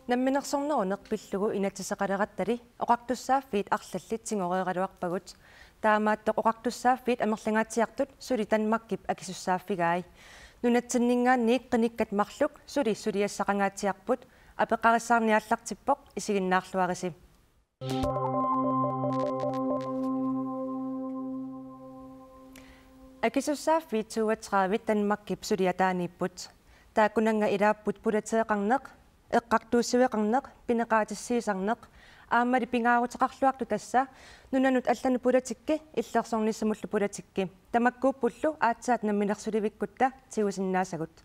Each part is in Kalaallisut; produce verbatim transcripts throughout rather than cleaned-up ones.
Namminersorneruneq pillugu inatsiseqalerattali oqartussaaffiit arlallit tigoreeraluarpagut. Taamaattoq oqartussaaffiit amerlangaatsiartut suli Danmarkip akisussaaffigai. Nunatsinninngaanniit qinikkat marluk suli suliassaqangaatsiarput. Apeqqarissaarneq aallartippoq, isiginnaarluarisi. Akisussaaffiit toogtredive Danmarkip suli ataaniipput. Taakkunannga ilaapput pulateeqarneq, eqqartuussiveqarneq, pineqaatissiisarneq, aammali pingaaruteqarluartut tassa nunanut allanut politikki, illersornissamullu politikki. Tamakkuuppullu aatsaat namminersulivikkutta tigusinnaasagut.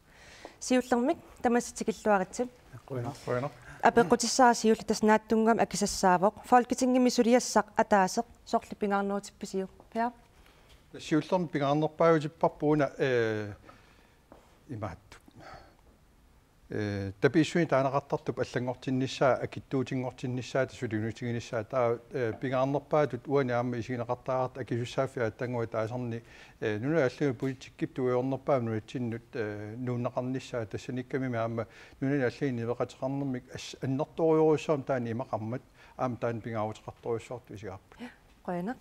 Siullermik tamassi tikilluaritsi. Qujanaq. Apeqqutissara siulleq tassa naatsunnguamik akisassaavoq: Folketingimi suliassaq ataaseq sorleq pingaarnerutippisiuk? Per? Siullermik pingaarnerpaajutipparput una, eh, imaattoq. Eh, tapiissutit taaneqartartut allanngortinnissaat, akitsuutinngortinnissaat, suliniutiginissaat, taava, eh, pingaarnerpaatut uani aamma isigineqartariaqartoq akisussaaffik aatsaannguaq taasarneq, eh, nunanut allanut politikkip tungujornerpaamik nunatsinnut, eh, nuunneqarnissaa, tassaniikkami aamma nunanut allanut niueqateqarnermik as-, annertoorujussuarmik taanna imaqarmat aamma taanna pingaaruteqartorujussuartut isigaarput. Qujanaq.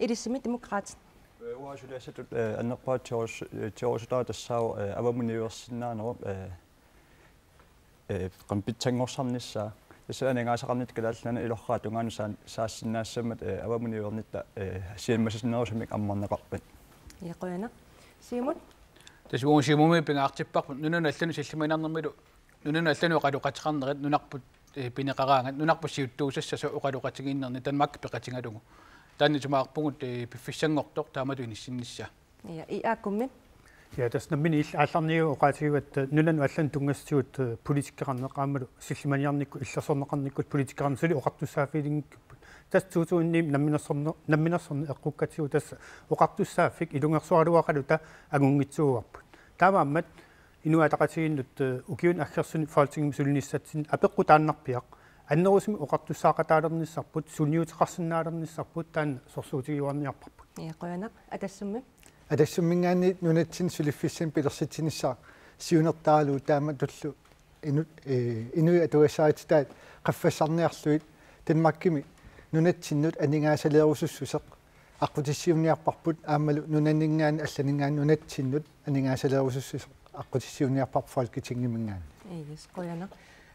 Ilissimi Demokraatit. Eh, uanga suliassatut, eh, annerpaaq tiors-, eh, tiorusutara tassaavoq, eh, avammut niuersinnaanerup, eh, eh, qanoq pitsanngorsarnissaa. Tassa aningaasaqarnitta Kalaallit Nunaanni ilorraap tungaanut saan-, saassinnaassammat, eh, avammut niuernitta, eh, siammasinnerusumik ammarneqarpat. Ja, qujanaq. Siumut? Tassa uagut Siumumi pingaartipparput nunanut allanut sillimaniarnermilu nunanut allanut oqaloqateqarnerit, nunarput, eh, pineqaraangat, nunarput siuttuussassasoq oqaloqatigiinnerni Danmark peqatigalugu. Taanna isumaqarpugut, eh, piffissanngortoq taamatut inissinnissaa. Ja, I A K-mi? Ja, tassa nammineq illit aallarniagut oqaatigivatit, eh, nunanut allanut tunngasutigut, eh, politikkeqarneq aammalu sillimaniarnikkut illersorneqarnikkut politikkeqarneq suli oqartussaaffigilinngikkupput. Tassa to tusind ni namminersorne-, namminersorneq eqqukkatsigu tassa oqartussaaffik ilungersuaraluaqaluta angunngitsuuarput. Taamaammat Inuit Ataqatigiinnut, eh, ukiuni aggersuni Folketingimi sulinissatsinni apeqqutaannarpiaq. Annerusumik oqartussaaqataalernissarput, sunniuteqarsinnaalernissarput taanna sorsuutigiuarniarparput. Ja, qujanaq. Atassummi? Atassumminngaanniit nunatsinni suliffissamik pilersitsinissaq siunertaralugu taamatullu inut-, eh, inuit atugassarititaat qaffassarniarlugit Danmarkimi nunatsinnut aningaasaleerusussuseq aqqutissiuunniarparput aammalu nunaninngaanniit allaninngaanniit nunatsinnut aningaasaleerusussuseq aqqutissiuunniarparput Folketingiminngaanniit. Yes, qujanaq.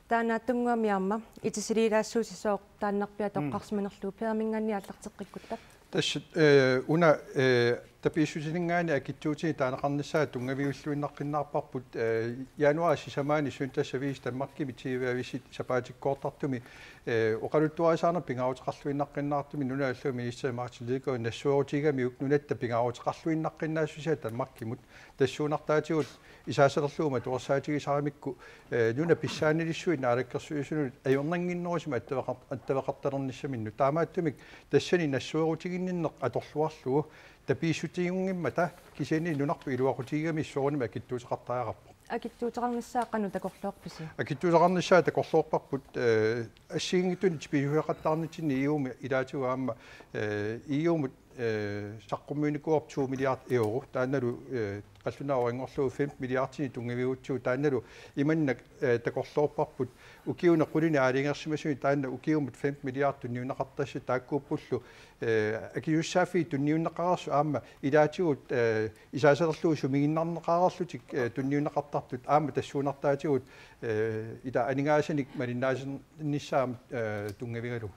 Taanna tunngavigaarmat itisiliilaassuusi sooq taannarpiaq Mm. toqqarsimanerlugu, Per-minngaanniit aallarteqqikkutta. Tassa, eh, una, eh, tapiissutininngaanniit akitsuutinik taaneqarnissaat tunngaviulluinnaqqinnaarparput, eh, januaarip sisamaanni Søndagsavisen Danmarkimi T V-avisi sapaatikkoortartumi, eh, oqaluttuarisaaneq pingaaruteqarluinnaqqinnaartumik nunallu ministeri Martin Lidegaard nassuerutigigamiuk nunatta pingaaruteqarluinnaqqinnaassusia Danmarkimut. Tassuunartaatigut isaasalerlugu matuersaatigisaramikku, eh, nunat pissaanilissuit naalakkersuisunut ajornannginnerusumik attaveqar-, attaveqartalernissaminnut. Taamaattumik tassani nassuerutiginninneq atorluarlugu tapiissutiginngimmata kisianni nunarput iluaqutigigami soorunami akitsuuteqartariaqarpoq. Akitsuuteqarnissaa qanoq takorloorpisi? Akitsuuteqarnissaa takorloorparput, eh, assigiinngitsunik tipiueqattaarnitsinni E U-mi ilaatigut aamma, eh, E U-mut, eh, saqqummiunikuuarput to milliard euro. Taannalu, eh, qallunaat uanngorlugu fem milliardinik tunngavigutsigu taannalu imannak, eh, takorloorparput ukiuni qulini aalajangersimasuni taanna ukiumut fem milliard tunniunneqartassat taakkuuppullu, eh, akisussaaffiit tunniunneqareersut aamma ilaatigut, eh, isaasalerlugu sumiginnarneqareerlutik, eh, tunniunneqartartut aamma tassuunartaatigut, eh, ila aningaasanik malinnaasinnissaa aamma, eh, tunngavigalugu.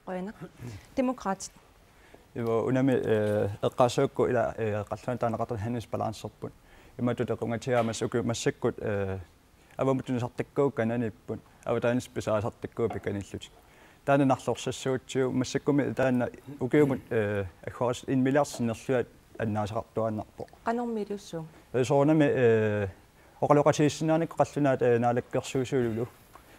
Qujanaq. Demokraatit. Ivo, unami, eh, eqqaassagukku ila, eh, qallunaatut taaneqartarneq handelsbalancerput. Imatut equngatigaammas uku massakkut, eh, avammut tunisartakkagut kananiipput, avataanissat pisarisartakkagut pikanillutik. Taanna narlorsassagutsigu massakkummi taanna ukiumut, eh, agguaris en milliard sinnerlugit annaasaqartuaannarpoq. Qanormi ilussu? Eh, soorunami, eh, oqaloqatigiissinnaanikkut qallunaat, eh, naalakkersuisunilu,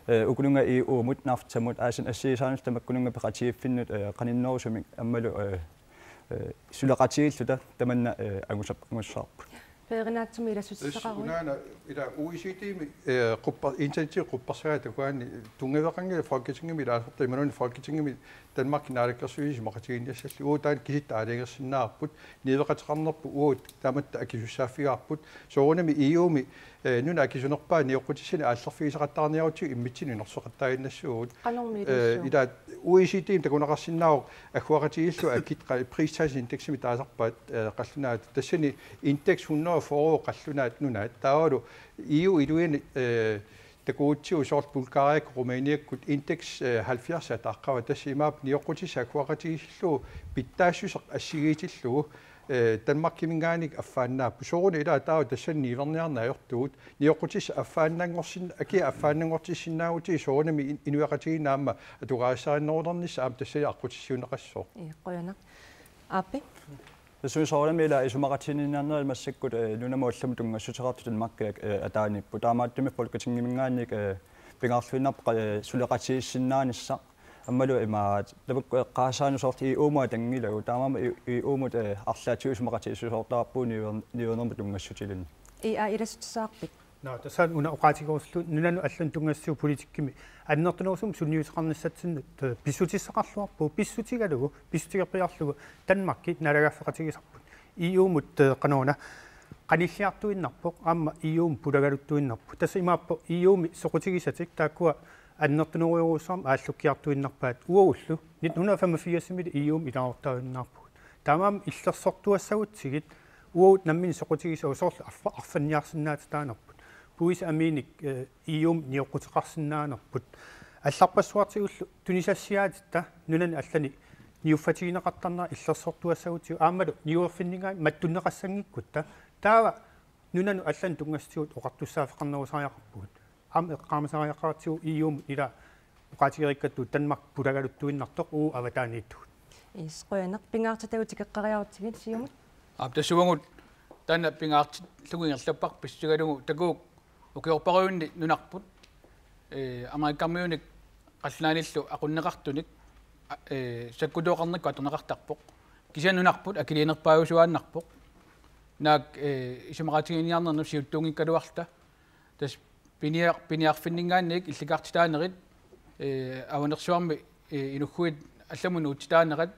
eh, ukununnga E U-mut, NAFTA-mut, aasiit assigisaanillu tamakkununnga peqatigiiffinnut, eh, qaninnerusumik aammalu, eh, eh, suleqatigiilluta tamanna, eh, angusap-, angussavarput. Peerinaatsumik ilassutissaqaruit. Unaana ila O E C D-mi, eh, quppa-, initiativ quppersagaa takuani tunngaveqanngilaq Folketingimi ilaasortat imaluunniit Folketingimi Danmarkip naalakkersuisut isumaqatigiinniassallugit. Uagut taanna kisitta aalajangersinnaavarput, niueqateqarnerput uagut tamatta akisussaaffigaarput. Soorunami E U-mi, eh, nunat akisunerpaat nioqqutissanik aallerfigisaqattaarniarutsigu immitsinnut inorseqattaaginnassuugut. Qanormi, eh, iliussuu? Ila O E C D-mi takuneqarsinnaavoq agguaqatigiillugu akit qa-, pristaassusindeksimi taasarpaat, eh, qallunaatut. Tassani indeks hundrede og fyrre qallunaat nunaat. Taavalu E U iluini, eh, takugutsigu soorlu Bulgariakkut Rumæniakkut indeks, eh, halvfjerds ataaqqavat. Tassa imaappoq nioqqutissat agguaqatigiillugu pitsaassuseq assigiitillugu, eh, Danmarkiminngaanniit affaannaapput. Soorunami ila taava tassani niuerniarneq ajortugut. Nioqqutissat affaannanngorsin-, akia affaannanngortissinnaagutsigu soorunami in-, inuiaqatigiinni aamma atugarissaarinerulernissaq aamma tassani aqqutissiuunneqassaaq. Ii, qujanaq. Aappi? Tassunga soorunami ila isumaqatiginninniarnerit massakkut, eh, nunamut allamut tunngassuteqartut Danmarkillu, eh, ataaniipput. Taamaattumik Folketingiminngaanniit, eh, pingaarluinnarpoq, eh, suleqatigiissinnaanissaq. Aammalu ima tamakku eqqaasaanut soorlu E U-mut atanngilagut. Taamaammat E-, E U-mut, eh, arlaatigut isumaqatigiissuseqartarpugut niuer-, niuernermut tunngassutilinnik. Ii, aa, ilassutissaqarpit? Nå, tassa una oqaatigerusullugu nunanut allanut tunngassutigut politikkimi annertunerusumik sunniuteqarnissatsinnut, eh, pissutissaqarluarpugut, pissutigalugu, pissutigerpiarlugu Danmarki naalagaaffeqatigisarput. E U-mut, eh, qanoruna qanilliartuinnarpoq, aamma E U-mut pulagaluttuinnarpoq. Tassa imaappoq E U-mi soqutigisatik taakkua annertunerujorujussuarmik aallukkiartuinnarpaat uagullu nitten hundrede og femogfirsimiilli E U-mut ilaasortaaginnarpugut. Taamaammat illersortuassagutsigit uagut nammineq soqutigisagut soorlu arfa-, arfanniarsinnaatitaanerput. Puisa amiinik, eh, E U-mut nioqquteqarsinnaanerput. Allarpassuartigullu tunisassiaatitta nunani allani niuffatigineqartarnera illersortuassagutsigu aammalu niuerfinninngaanniit mattunneqassanngikkutta. Taava nunanut allanut tunngassutigut oqartussaaffeqarnerusariaqarpugut. Aamma eqqaamasariaqaratsigu E U-mut ila oqaatigereerakku Danmark pulagaluttuinnartoq uagut avataaniittugut. Iis, qujanaq, pingaartitagut tikeqqeriarutsigit, Siumut. Aap, tassa uagut taanna pingaartillugu ingerlapparput pissutigalugu takuuk ukiorpassuarni nunarput, eh, Amerikamiunik qallunaanillu aqunneqartunik, a-, eh, sakkutooqarnikkut atorneqartarpoq. Kisianni nunarput akiliinerpaajusuaannarpoq. Naak, eh, isumaqatigiinniarnernut siuttuunngikkaluarluta. Tassa piniar-, piniarfinninngaanniit illikartitaanerit, eh, Avanersuarmi, eh, inughuit allamut nuutsitaanerat,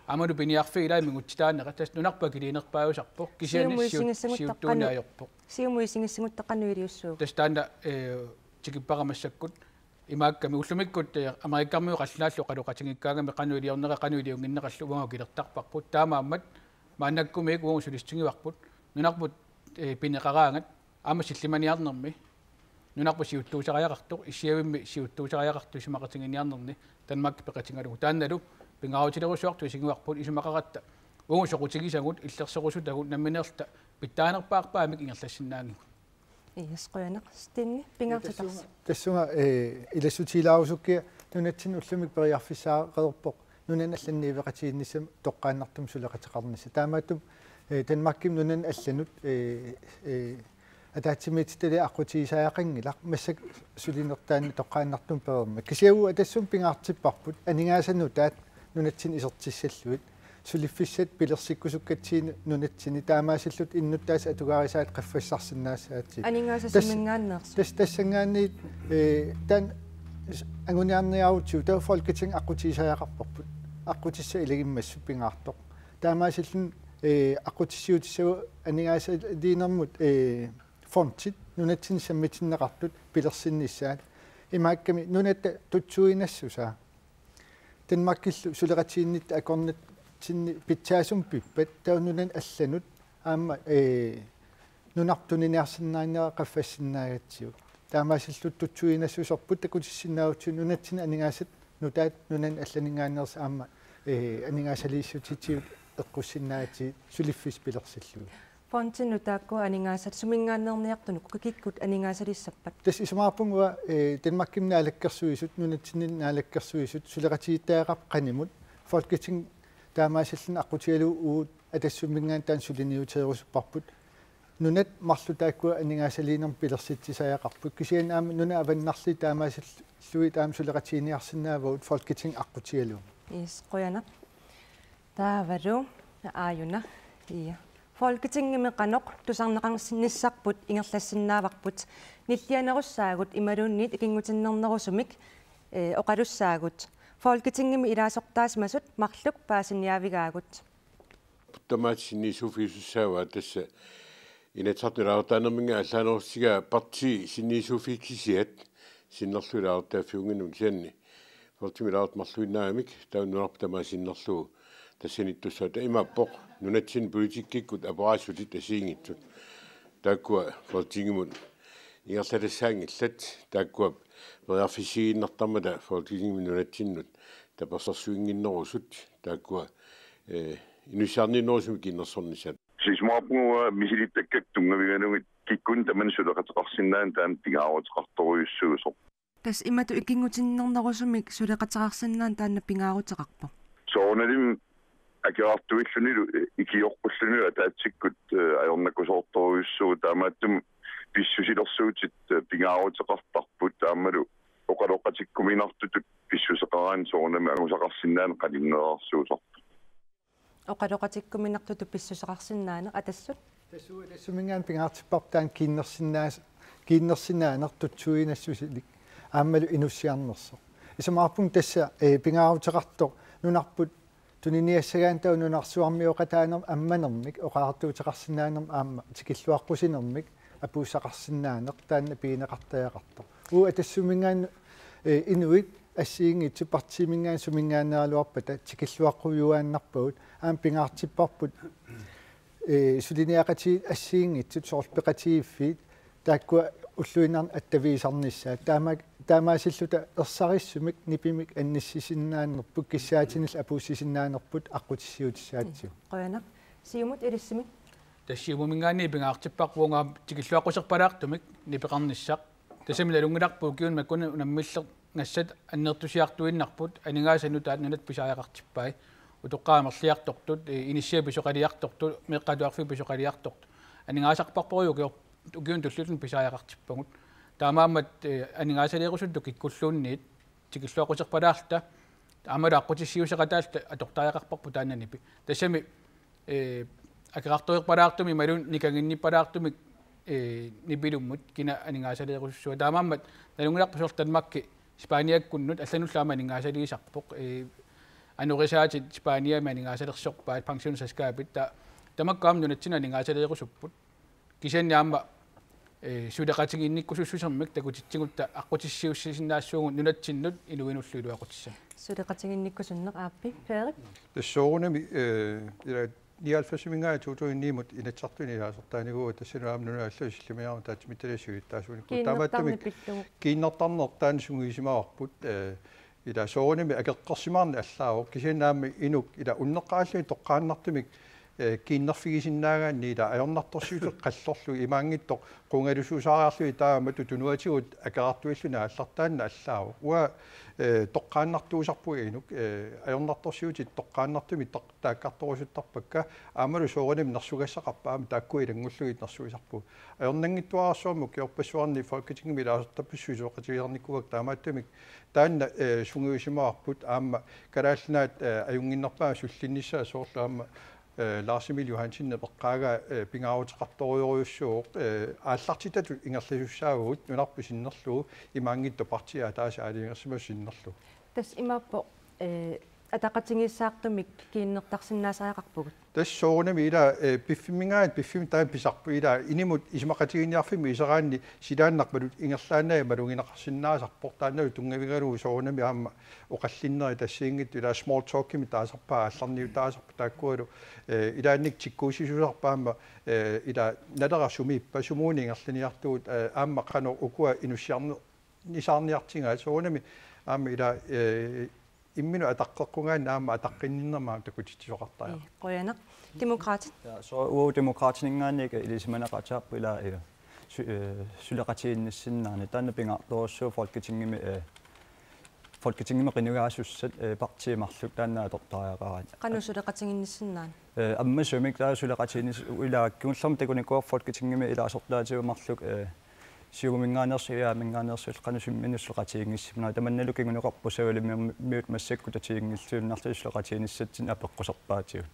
aammalu piniarfiit ilaat mingutsitaanerat, tassa nunarput akiliinerpaajusarpoq, kisianni Siumut siut-, isigissagutsigu siuttuuneq qanoq, ajorpoq. Siumut isigissagutsigu qanoq iliussaagut? Tassa taanna, eh, tikippara massakkut. Imaakkami ullumikkut, eh, Amerikamiut qallunaallu oqaloqatigiikkaangamik qanoq iliornera, qanoq iliunnginnerallu uagut akilertarparput. Taamaammat maannakkumiit uagut sulissutigivarput. Nunarput, eh, pineqaraangat aamma sillimaniarnermi nunarput siuttuusariaqartoq, issiavimmi siuttuusariaqartoq isumaqatigiinniarnerni Danmark peqatigalugu. Taannalu pingaarutilerujussuartut isigivarput isumaqaratta uagut soqutigisagut illersorusutagut nammineerluta pitsaanerpaarpaamik ingerlassinnaanngikkut. Iis, qujanaq. Stinni, pingaartitarsi. Tassunga, tassunga, eh, ilassutigilaarusukkiga nunatsinni ullumikkut periarfissaareerpoq nunanut allanut niueqatigiinnissamut toqqaannartumik suleqateqarnissaq. Taamaattumik, eh, Danmarkimi nunanut allanut, eh, eh, ataatsimiititaliaq aqqutigisariaqanngilaq massakkut sulinertaanni toqqaannartumik pereermat. Kisianni uagut Atassummi pingaartipparput aningaasanut taakku nunatsinni isertissallugit. Suliffissat pilersikkusukkatsinnut nunatsinni taamaasillutik innuttaasut atugarisaat qaffassarsinnaassagatsigit. Aningaasat tas-, suminngaanneersut? Tas-, tassanngaanniit, eh, taanna s-, anguniarniarutsigu taava Folketingip aqqutigisariaqarparput. Aqqutissat ilagimmassuk pingaartoq. Taamaasilluni, eh, aqqutissiuutissagut aningaasaliinermut, eh, fondit nunatsinni sammitinneqartut pilersinnissaat. Imaakkami nunatta tutsuinassusaa Danmarkillu suleqatigiinnitta akornatsinni pitsaasumik pippat taava nunanut allanut aamma, eh, nunarput tuniniarsinnaanera qaffassinnaagatsigu. Taamaasilluta tutsuinassuserput takutissinnaagutsigu nunatsinni aningaasat nutaat nunanut allaninngaanneersut aamma, eh, aningaasaliissutitsigut eqqussinnaagatsigu suliffissat pilersillugit. Fondinnut taakku aningaasat suminngaanneerniartunut kikkut aningaasalissappat? Tassa isumaqarpunga, eh, Danmarkimi naalakkersuisut, nunatsinni naalakkersuisut, suleqatigiittariaqarput qanimut. Folketing taamaasilluni aqqutigalugu uagut Atassumminngaanniit taanna suliniuteerusupparput. Nunat marluk taakkua aningaasaliinermut pilersitsisariaqarput. Kisianni aamma nunat avannarliit taamaasillugit aamma suleqatigiinniarsinnaavagut Folketing aqqutigalugu. Iis, qujanaq. Taavalu aajuna. Ia. Folketingimi qanoq tusarneqarnissarput ingerlassinnaavarput, nillianerussaagut imaluunniit ikinngutinnernerusumik, eh, oqalussaagut. Folketingimi ilaasortaasimasut marluk paasiniaavigaagut. Tamaat sinniisuuffigisussaavaa tassa Inatsisartut ilaasortaanerminngaanniit allaanerusutigaa partiit sinniisuuffigisaat sinnerlugit ilaasortaaffiunnginnamik, kisianni Folketingimi ilaasortat marluinnaagamik taava nunarput tamaat sinnerlugu tassanittussaavoq. Taava imaappoq nunatsinni politikkikkut aperaassutit assigiinngitsut, taakkua Folketingimut ingerlatassaanngillat, taakkua periarfissiinnartarmata Folketingimi nunatsinnut tapersersuinnginnerusut, taakkua, eh, inussiarniinnerusumik kiinnersornissaat. Isumaqarpunga uanga misilittakkakka tunngavigalugit kikkunnit tamanit suleqateqarsinnaaneq taanna pingaaruteqartorujussuusoq. Tassa imatut ikinngutinnernerusumik suleqateqarsinnaaneq taanna pingaaruteqarpoq. Soorunalimi akerartuillunilu, eh, ikiorqullunilu ataatsikkut, eh, ajornakusoortorujussuuvoq, taamaattumik pissusilersuutit, eh, pingaaruteqartarput, aammalu oqaloqatikkuminartutut pissuseqaraanni soorunami angusaqarsinnaaneq qaninnereersuusarpoq. Oqaloqatikkuminartutut pissuseqarsinnaaneq, Atassut? Tassa uagut Atassuminngaanniit pingaartipparput taanna kiinnersinnaas-, kiinnersinnaaneq tutsuiginassusilik aammalu inussiarnersoq. Isumaqarpunga tassa, eh, pingaaruteqartoq nunarput tuniniassagaanni taava nunarsuarmioqataanermik ammanermik oqariartuuteqarsinnaanermik aamma tikilluaqqusinermik apuussaqarsinnaaneq taanna pigineqartariaqartoq. Uagut Atassuminngaanniit, eh, inuit assigiinngitsut partiiminngaanniit suminngaanniaraluarpata tikilluaqqujuaannarpagut, aamma pingaartipparput, eh, suliniaqatigiit assigiinngitsut soorlu peqatigiiffiit taakkua ulluinnarni attavigisarnissaat. Taama-, taamaasilluta ersarissumik nipimik annissisinnaannerput kissaatinillu apuussisinnaanerput aqqutissiuutissaatsigut. Qujanaq. Siumut ilissimik. Tassa Siumuminngaanniit pingaartipparput uanga tikilluaqquserpalaartumik nipeqarnissaq. Tassami nalunngilarput ukiuni makkunani unammillernassat annertusiartuinnarput aningaasat nutaat nunat pisariaqartippai. Utoqqaat amerliartortut, eh, inissiat pisoqaliartortut, meeqqat atuarfiit pisoqaliartortut. Aningaasarparput ukior-, ukiuni tulliuttuni pisariaqartippagut. Taamaammat, eh, aningaasaliirusuttut kikkulluunniit tikilluaqquserpalaarluta aammalu aqqutissiuusseqataalluta atortariaqarparput taanna nipi. Tassami, eh, akerartuerpalaartumik imaluunniit nikanginnippalaartumik, eh, nipilummut kina aningaasaliirusussua. Taamaammat nalunngilarput soorlu Danmarki Spaniakkunnut allanullu aamma aningaasaliisarpoq. Eh, anorisaatit Spaniami aningaasalersorpaat, pensionsselskabit, ta-, tamakku aamma nunatsinni aningaasaliirusupput. Kisianni aamma, eh, suleqatiginnikkusussusermik takutitsigutta aqqutissiuussisinnaassuugut nunatsinnut inuinullu iluaqutissanik. Suleqatiginnikkusunneq aappi, Frederik? Tassa soorunami, eh, ila nioghalvfjerdsiminngaanniit to tusind ni-mut Inatsisartuni ilaasortaanikuuara, tassani aamma nunat allat sillimaniarneq ataatsimiititaliap siulittaasuunikkuuvoq. Kiinnertarneq pillugu. Kiinnertarneq taanna sungiusimavarput, eh, ila soorunami akeqqersimaarneq allaavoq, kisianni aamma inuk ila unneqqarilluni toqqaannartumik, eh, kiinnerfigisinnaagaanni ila ajornartorsiutit qallorlugit imaanngitsoq qungalusuusaariarlugit taama tunuatigut akerartuilluni aallartaanna allaavoq. Uanga, eh, toqqaannartuusarpunga inuk, eh, ajornartorsiutit toqqaannartumik toq-, taakkartorusuttarpakka aammalu soorunami nersugassaqarpat aamma taakku ilanngullugit nersuisarpugut. Ajornanngitsuararsuarmik ukiorpassuarni Folketingimi ilaasortapassuit suleqatigisarnikuuakka, taamaattumik taanna, eh, sungiusimavarput aamma Kalaallit Nunaat, eh, ajunnginnerpaamik sullinnissaa soorlu aamma, eh, Lars Emil Johansen eqqaagaa, eh, pingaaruteqartorujorujussuuvoq, eh, aallartitatut ingerlasussaavagut nunarput sinnerlugu imaanngitsoq partiit ataaseq aalajangersimasoq sinnerlugu. Tassa imaappoq, eh, ataqatigiissaartumik kiinnertarsinnaasariaqarpugut. Tassa soorunami ila, eh, piffimminngaanniit piffimmi taanna pisarpoq ila inimut isumaqatigiinniarfimmut iseraanni silaannarpaluk ingerlaannaq malugineqarsinnaasarpoq, taannalu tunngavigalugu soorunami aamma oqallinnerit assigiinngitsut ila small talkimik taasarpaat aallarniutaasarput taakkualu, eh, ilaannik tikkuussisuusarput aamma, eh, ila Naleraq sumiippa, sumuunik ingerlaniartugut, eh, aamma qanoq ukua inussiarne-, nisaarniartigaat soorunami aamma ila, eh, imminut ataqqeqqugaanni aamma ataqqinninnermik aamma takutitsisoqartariaqarpoq. Ii, qujanaq. Demokraatit? Ja, so uagut Demokraatininngaanniit ilisimaneqaatigaarput ila, eh, su-, eh, suleqatigiinnissinnaaneq. Taanna pingaartorujussuuvoq Folketingimi, eh, Folketingimi qinnuigaasussat, eh, partiit marluk taanna atortariaqaraat. Qanoq suleqatigiinnissinnaaneq? Eh, ammasumik taava suleqatigiinnis-, ila kingullermik takunikuuara Folketingimi ilaasortaatigut marluk, eh, Siumuminngaanneersoq, IA-minngaanneersoq, qanoq imminut suleqatigiinngissimanagu. Tamannalu kinguneqarpoq Savalimmiut massakkut tatiginngilluinnarlutik suleqatigiinnissatsinnik apeqquserpaatigut.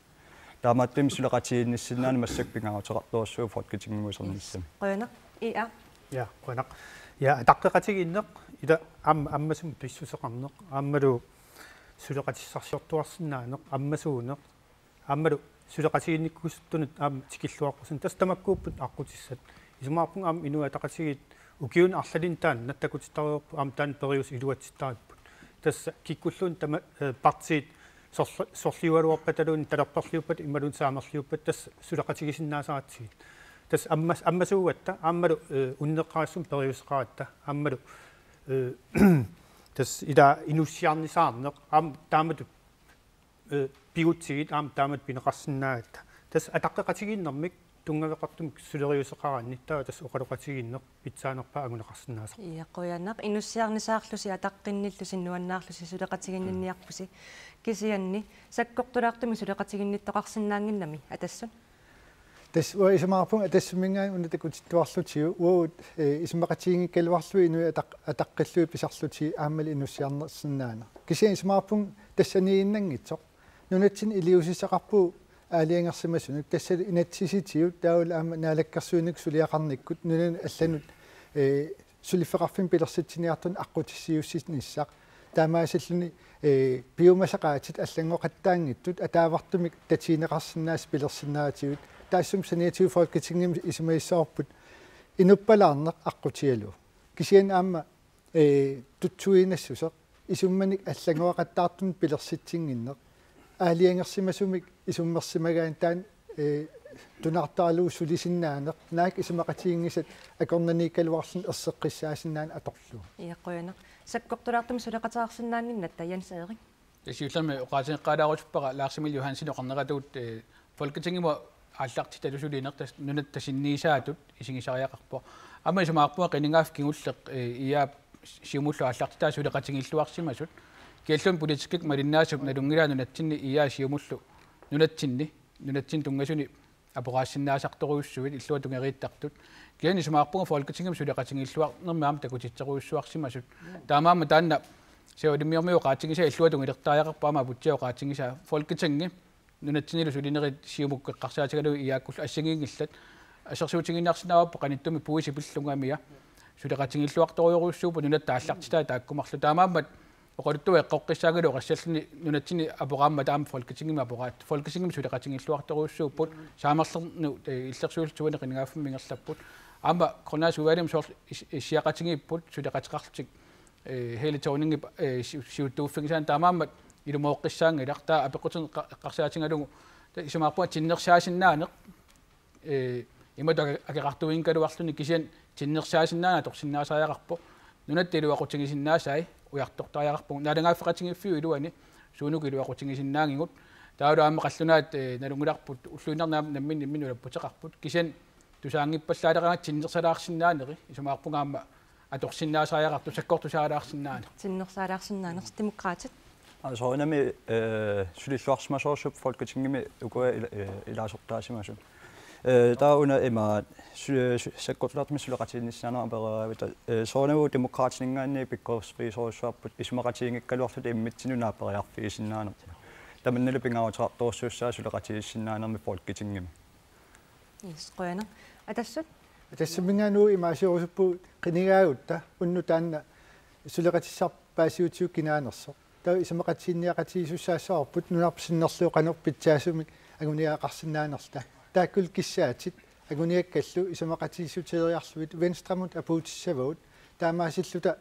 Taamaattumik suleqatigiinnissinnaaneq massakkut pingaaruteqartorujussuuvoq Folketingimut isernissamut. Qujanaq. I A. Ja, qujanaq. Ja, ataqqeqatigiinneq ila am-, ammasumik pissuseqarneq aammalu suleqatissarsiortuarsinnaaneq ammasuuneq aammalu suleqatigiinnikkusuttunut aamma tikilluaqqusineq, tassa tamakkuupput aqqutissat. Isumaqarpunga aamma Inuit Ataqatigiit ukiuni arlalinni taanna takutittareerput, aamma taanna periuseq iluatsittarparput. Tassa kikkulluunniit tama-, eh, partiit sorl-, sorliugaluarpataluunniit talerperliuppata imaluunniit saamerliuppata tassa suleqatigisinnaasaratsigu. Tassa ammas-, ammasuugatta aammalu, eh, unneqqarissummik periuseqaratta aammalu, eh, tassa ila inussiarnisaarneq aamma taamatut, eh, pigutsigit aamma taamatut pineqarsinnaagatta. Tassa ataqqeqatigiinnermik tunngaveqartumik suleriuseqaraanni taava tassa oqaloqatigiinneq pitsaanerpaaq anguneqarsinnaasarpoq. Ja, qujanaq. Inussiarnisaarlusi ataqqinnillusi nuannaarlusi suleqatiginninniarpusi. Kisianni sakkortulaartumik suleqatiginnittoqarsinnaannginnami Atassut? Tassa uanga isumaqarpunga Atassuminngaanniit una takutittuarlutigu uagut, eh, isumaqatiginngikkaluarlugit inuit ataq-, ataqqillugit pisarlutigit aammalu inussiarnersinnaaneq. Kisianni isumaqarpunga tassaniiginnanngitsoq. Nunatsinni iliuusissaqarpugut aalajangersimasunut, tassalu inatsisitigut taavalu aamma naalakkersuinikkut suliaqarnikkut nunanut allanut, eh, suliffeqarfimmik pilersitsiniartunut aqqutissiuussinissaq. Taamaasilluni, eh, piumasaqaatit allanngortinneqanngitsut ataavartumik tatigineqarsinnaasut pilersinnaatigut. Taassuma saniatigut Folketingimi isumagissavarput inuppalaarneq aqqutigalugu. Kisianni aamma, eh, tutsuiginassuseq isummanik allanngortinneqattaartunut pilersitsinnginneq. Aalajangersimasumik isummersimagaanni taanna, eh, tunaartaralugu sulisinnaaneq, naak isumaqatiginngisat akornanniikkaluarluni erseqqissaasinnaaneq atorlugu. Ja, qujanaq. Sakkortulaartumik suleqateqarsinnaannginnatta, Jens Erik? Tassa siullermik oqaatigeqqaalaarusuppara Lars Emil Johansen oqarneratuut, eh, Folketingimut aallartitaq sulineq tassa nunatta sinniisaatut isigisariaqarpoq. Aamma isumaqarpunga qinigaaffik kingulleq, eh, I A-p Siumullu aallartitaat suleqatigiilluarsimasut. Kialluunniit politikkikkut malinnaasup nalunngilaa nunatsinni I A Siumullu nunatsinni, nunatsinni tunngasuni aporaassinnaasartorujussuit illuatungeriittartut. Kisianni isumaqarpunga Folketingimi suleqatigiilluarnermi aamma takutitserujussuarsimasut. Taamaammat taanna Siumummiormiut oqaatigisaa illuatungilertariaqarpoq aamma aputsiaq oqaatigisaa Folketingi nunatsinnilu sulinerit Siumukkut eqqarsaatigalugu I A-kkullu assigiinngillat. Assersuutigiinnarsinnaavarput qanittumi puisi pillungamia. Suleqatigiilluartorujorujussuupput nunatta aallartitaat taakku marluk. Taamaammat oqaluttuaq eqqoqqissaangalu oqassalluni nunatsinni aporaammata aamma Folketingimi aporaat. Folketingimi suleqatigiilluartorujussuupput saamerlernut, eh, illersuisuani qinigaaffimmi ingerlapput. Aamma Grønlands Udvalgimi soorlu is-, issiaqatigiipput suleqateqarlutik, eh, Helle Thorningip, eh, si-, siuttuuffigisaani taamaammat ilumooqqissaanngilaq taava apeqqutini eqqa-, eqqarsaatigalugu taava isumaqarpunga tinnersaasinnaaneq, eh, imatut ake-, akeqartuinngikkaluarluni kisianni tinnersaasinnaaneq atorsinnaasariaqarpoq. Nunatta iluaqutigisinnaasaat ujartortariaqarpagut. Naalagaaffeqatigiiffiup iluani suunuku iluaqutigisinnaanngigut. Taavalu aamma qallunaat, eh, nalunngilarput ulluinnarni aamma namminneq imminut ulapputeqarput. Kisianni tusaanngippallaaleqaanga tinnersalaarsinnaaneri, isumaqarpunga aamma atorsinnaasariaqartoq sakkortusaalaarsinnaaneq. Tinnersaalaarsinnaaneq, Demokraatit. Aa, soorunami, eh, sulilluarsimasorsuupput Folketingimi ukua ila-, eh, ilaasortaasimasut. Eh, taava una ima su-, su-, sakkortulaartumik suleqatigiinnissaaneq apereeraangata, eh, soorunami Demokraatininngaanniit pikkoriffigisorujussuarput isumaqatiginngikkaluarluta immitsinnut naaperiarfigisinnaanerput. Tamannalu pingaaruteqartorujussuussaaq suleqatigiissinnaanermi Folketingimi. Yes, qujanaq. Atassut? Atassuminngaanniit imaasiorusuppugut qinigaagutta unnuk taanna suleqatissarput paasiutigut kinaanersoq. Taava isumaqatiginninniaqatigiissussaassavarput nunarput sinnerlugu qanoq pitsaasumik anguniagaqarsinnaanerluta. Taakkulu kissaatit anguniakkallu isumaqatigiissuteeriarlugit Venstremut apuutissavagut. Taamaasilluta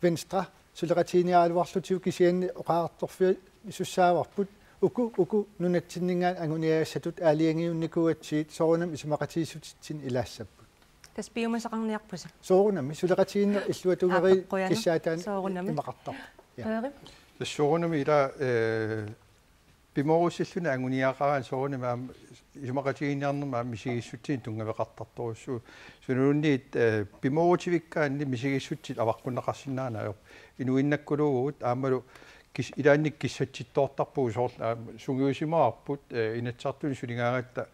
Venstre suleqatigiinniaraluarlutigu kisianni oqariartorfigisussaavarput uku, uku nunatsinninngaanniit anguniagassatut aalajangiunnikuugatsigit soorunami isumaqatigiissutitsinni ilaassapput. Tassa piumasaqarniarpusi? Soorunami suleqatigiinneq illuatungeriit. Aap, qujanaq. Kissaataani. Soorunami. Imaqartarpoq. Ja. Peeri? Tassa soorunami ila, eh, pimoorussilluni anguniagaqaraanni soorunami aamma isumaqatigiinniarnermi aamma misigissutsinik tunngaveqartartorujussuuvoq. Sunaluunniit, eh, pimoorutivikkaanni misigissutsit avaqqunneqarsinnaaneq ajorpoq. Inuinnakkuluuvugut aammalu kis-, ilaanni kissatsittoortarpugut soorlu aamma sungiusimavarput, eh, Inatsisartuni suligaangatta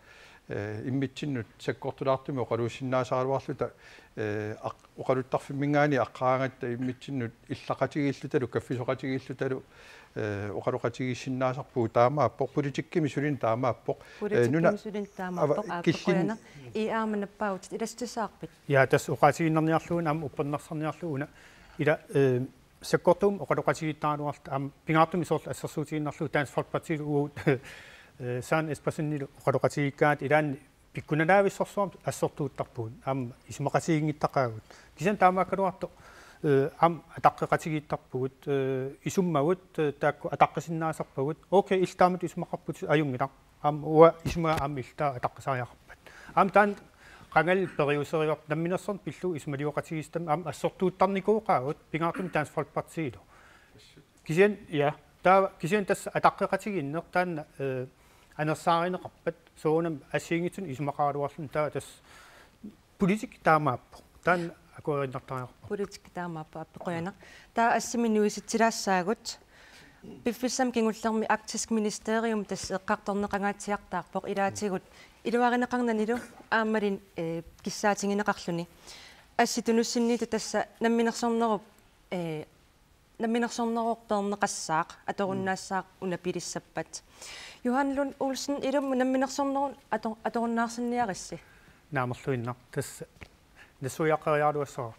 Eh, immitsinnut sakkortulaartumik oqaluussinnaasaraluarluta, eh, aq-, oqaluttarfimminngaanniit aqqaraangatta immitsinnut illaqatigiillutalu, kaffisoqatigiillutalu, eh, oqaloqatigiissinnaasarpugut, taamaappoq, politikkimi sulineq taamaappoq. Eh, Politikkimi nuna-, sulineq taamaappoq, ava-, aap, killin-, qujanaq. Ii, aamma nappaavutit, ilassutissaqarpit? Ja, tassa oqaatigiinnarniarlugu aamma uppernarsarniarlugu una ila, eh, sakkortuumik oqaloqatigiittaraluarluta aamma pingaartumik soorlu assersuutigiinnarlugu Dansk Folkepartilu uagut, eh, Søren Espersenilu oqaloqatigiikkaangat ilaanni pikkunalaavissorsuarmik assortuuttarpugut, aamma isumaqatiginngittaqaagut. Kisianni taamaakkaluartoq, eh, aamma ataqqeqatigiittarpugut, eh, isummagut, eh, taakku ataqqisinnaasarpagut. Okay, illit taamatut isumaqarputit, ajunngilaq. Aamma uanga isumaga aamma illit taava ataqqisariaqarpat. Aamma taanna qangali periuserivarput, namminersorneq pillugu isumalioraqatigiissitami aamma assortuuttarnikooqaagut, pingaartumik Dansk Folkepartilu. Kisianni, ja, taava kisianni tassa ataqqeqatigiinneq taanna, eh, anersaarineqarpat, soorunami assigiinngitsunik isumaqaraluarluni, taava tassa politik taamaappoq. Taanna akueriinnartariaqarpoq. Politik taamaappoq, aap, qujanaq. Taava assimi nuisitsillaassaagut. Piffissami kingullermi Arktisk Ministerium tassa eqqartorneqangaatsiartaarpoq, ilaatigut iluarineqarnanilu aammalu, eh, kissaatigineqarluni. Assit tunussinniittut tassa namminersornerup, eh, namminersornerup peerneqassaaq atorunnaassaaq una pilissappat. Johan Lund Olsen, ilumut namminersornerup ato-, atorunnaarsinniarissi? Naamerluinnaq, tassa nassuiaqqeriaraluassavara.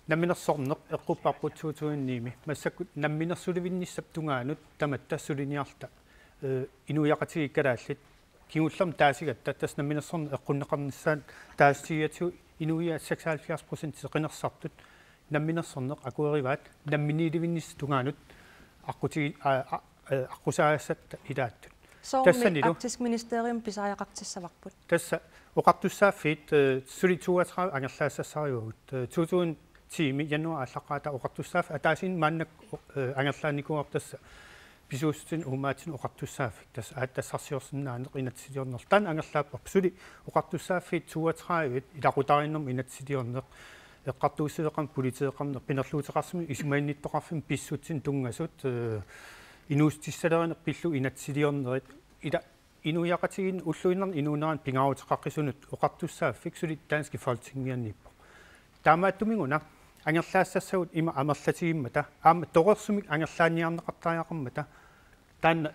Namminersorneq eqqupparput to tusind ni-mi. Massakkut namminersulivinnissap tungaanut tamatta suliniarluta, eh, inuiaqatigiit kalaallit kingullermik taasigatta, tassa namminersorneq eqqunneqarnissaat taassutigigatigut inuiaat seksoghalvfjerds procent qinersisartut namminersorneq akuerivaat namminiilivinnissap tungaanut aqqutigi-, a-, a-, eh, aqqusaassatta ilaattut. Soormi tassanilu Arktisk Ministerium pisariaqartissavarput? Tassa oqartussaaffiit, eh, suli toogtredive angerlaassassarivagut. Eh, to tusind ti-mi januaarip aallaqqaataani oqartussaaffik ataasiinnaq maannakkut, eh, angerlaannikuuarput, tassa pisuussutinik uummaatsinik oqartussaaffik, tassa aatsitassarsiorsinnaaneq inatsisiliornerlu. Taanna angerlaapparput, suli oqartussaaffiit toogtredive ilaqutariinnermut inatsisiliorneq, eqqartuussiveqarneq, politeeqarneq, qinerluuteqarsimaneq, isumaginnittoqarfimmik pissutsinik tunngasut, eh, inuussutissalerineq pillugu inatsisiliornerit, ila inuiaqatigiinni ulluinnarni inuunerani pingaaruteqaqqisunut oqartussaaffik suli danskit Folketingianiippoq. Taamaattumik una angerlaassassagut ima amerlatigimmata, aamma torersumik angerlaanniarneqartariaqarmata, taanna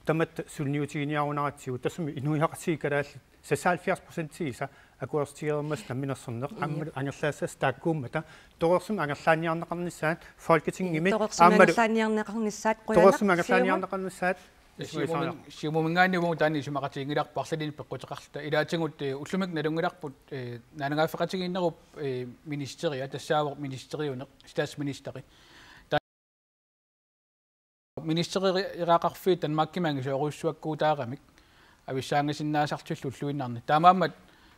tamatta suliniutiginiarunaratsigu, tassami inuiaqatigiit kalaallit seksoghalvfjerds procentiisa akuersutigereermata namminersorneq, ja, aammalu angerlaassassat taakkuummata, torersumik angerlaanniarneqarnissaat Folketingimi, torersumik aammalu angerlaanniarneqarnissaat, qujanaq. Torersumik angerlaanniarneqarnissaat. Siumumi-, Siumuminngaanniit uagut taanna isumaqatiginngilarput arlalinnik peqquteqarluta. Ilaatigut, eh, ullumikkut nalunngilarput, eh, naalagaaffeqatigiinnerup, eh, ministeria, tassaavoq ministeriuneq, statsministeri. Ta-, ministerieraqarfiit Danmarkimi angisoorujussuakkuutaaramik avissaangisinnaasarlutillu ulluinnarni. Taamaammat,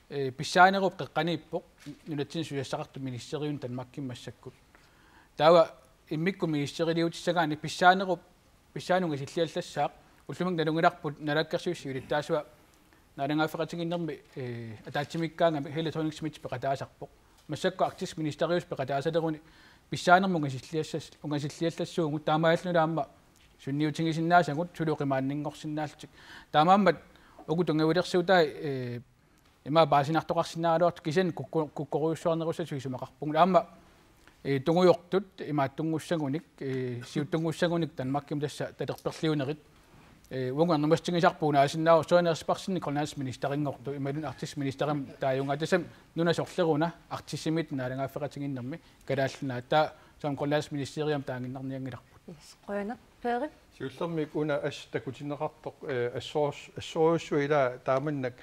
eh, pissaanerup qeqqaniippoq nunatsinni susassaqartut ministeriunik Danmarkimi massakkut. Taava immikkut ministeriliutissagaanni pissaanerup, pissaanut ungasilliallassaaq, ullumikkut nalunngilarput naalakkersuisut siulittaasuat naalagaaffeqatigiinnermi, eh, ataatsimiikkaangami Helle Thorning-Schmidt peqataasarpoq. Massakkut Arktisk Ministeriusoq peqataasaleruni pissaanermut ungasilliassas-, ungasilliallassuugut, taamaalillunilu aamma sunniutigisinnaasagut suli oqimaanninngorsinnaallutik. Taamaammat uku tunngavilersuutai, eh, ima paasinartoqarsinnaagaluartut, kisianni kukku-, kukkorujussuarnerussasoq isumaqarpugut. Aamma, eh, tungujortut imaattunngussagunik, eh, siuttunngussagunik Danmarkimi tassa talerperliunerit, eh, uagut ernumassutigisarput unaasinnaavoq, Søren Espersenip Grønlands ministerinngortoq imaluunniit Arktisk Ministerimik taagugaangat, tassami nuna sorleruna Arktisimiittut naalagaaffeqatigiinnermi Kalaallit Nunaat, taava som Grønlands Ministeriami taaginnarnianngilarput. Yes, qujanaq. Peeri? Siullermik una assut takutinneqartoq, eh, assoors-, assorujussuaq ila taamannak,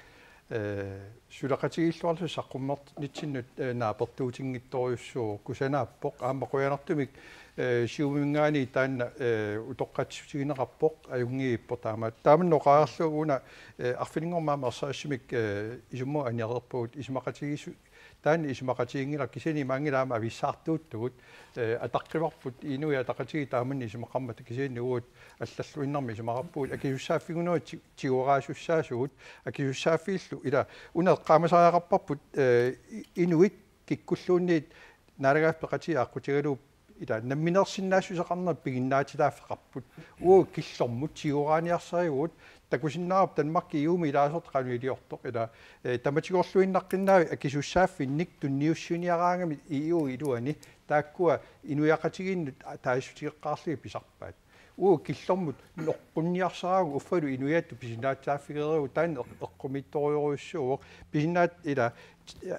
eh, suleqatigiilluarluta saqqummernitsinnut, eh, naapertuutinngitsorujussuuvoq, kusanaappoq, aamma qujanartumik, eh, Siumuminngaanniit taanna, eh, utoqqatsissutigineqarpoq, ajunngiippoq taamaat. Taamannak oqarlugu una, eh, arfininngormat aamma ersarissumik, eh, isummut aniareerpugut, isumaqatigiissu-, taanna isumaqatiginngilaq, kisianni imaanngilaq aamma avissaartuuttugut, eh, ataqqivarput Inuit Ataqatigiit taamannak isumaqarmata, kisianni uagut allalluinnarmik isumaqarpugut, akisussaaffigunera ti-, tigoraasussaasugut, akisussaaffiillu ila una eqqaamasariaqarparput, eh, i-, inuit kikkulluunniit naalagaaffeqatigiit aqqutigalugu ila nammineersinnaassuseqarnerat piginnaatitaaffeqarput. Uagut killormut tigoraaniarsarivugut, Takusinnaavarput Danmarki E U-mi ilaasortat qanoq iliortoq, ila, eh, tamatigorluinnaqqinnaavik akisussaaffinnik tunniussiniaraangamik E U iluani, taakkua inuiaqatigiinnut taasissutigeqqaarlugit pisarpaat. Uagut killormut noqqunniarsaraangat uffalu inuiattut pisinnaatitaaffigereeragut, taanna eq-, eqqumiitsorujussuuvoq. Pisinnaat-, ila,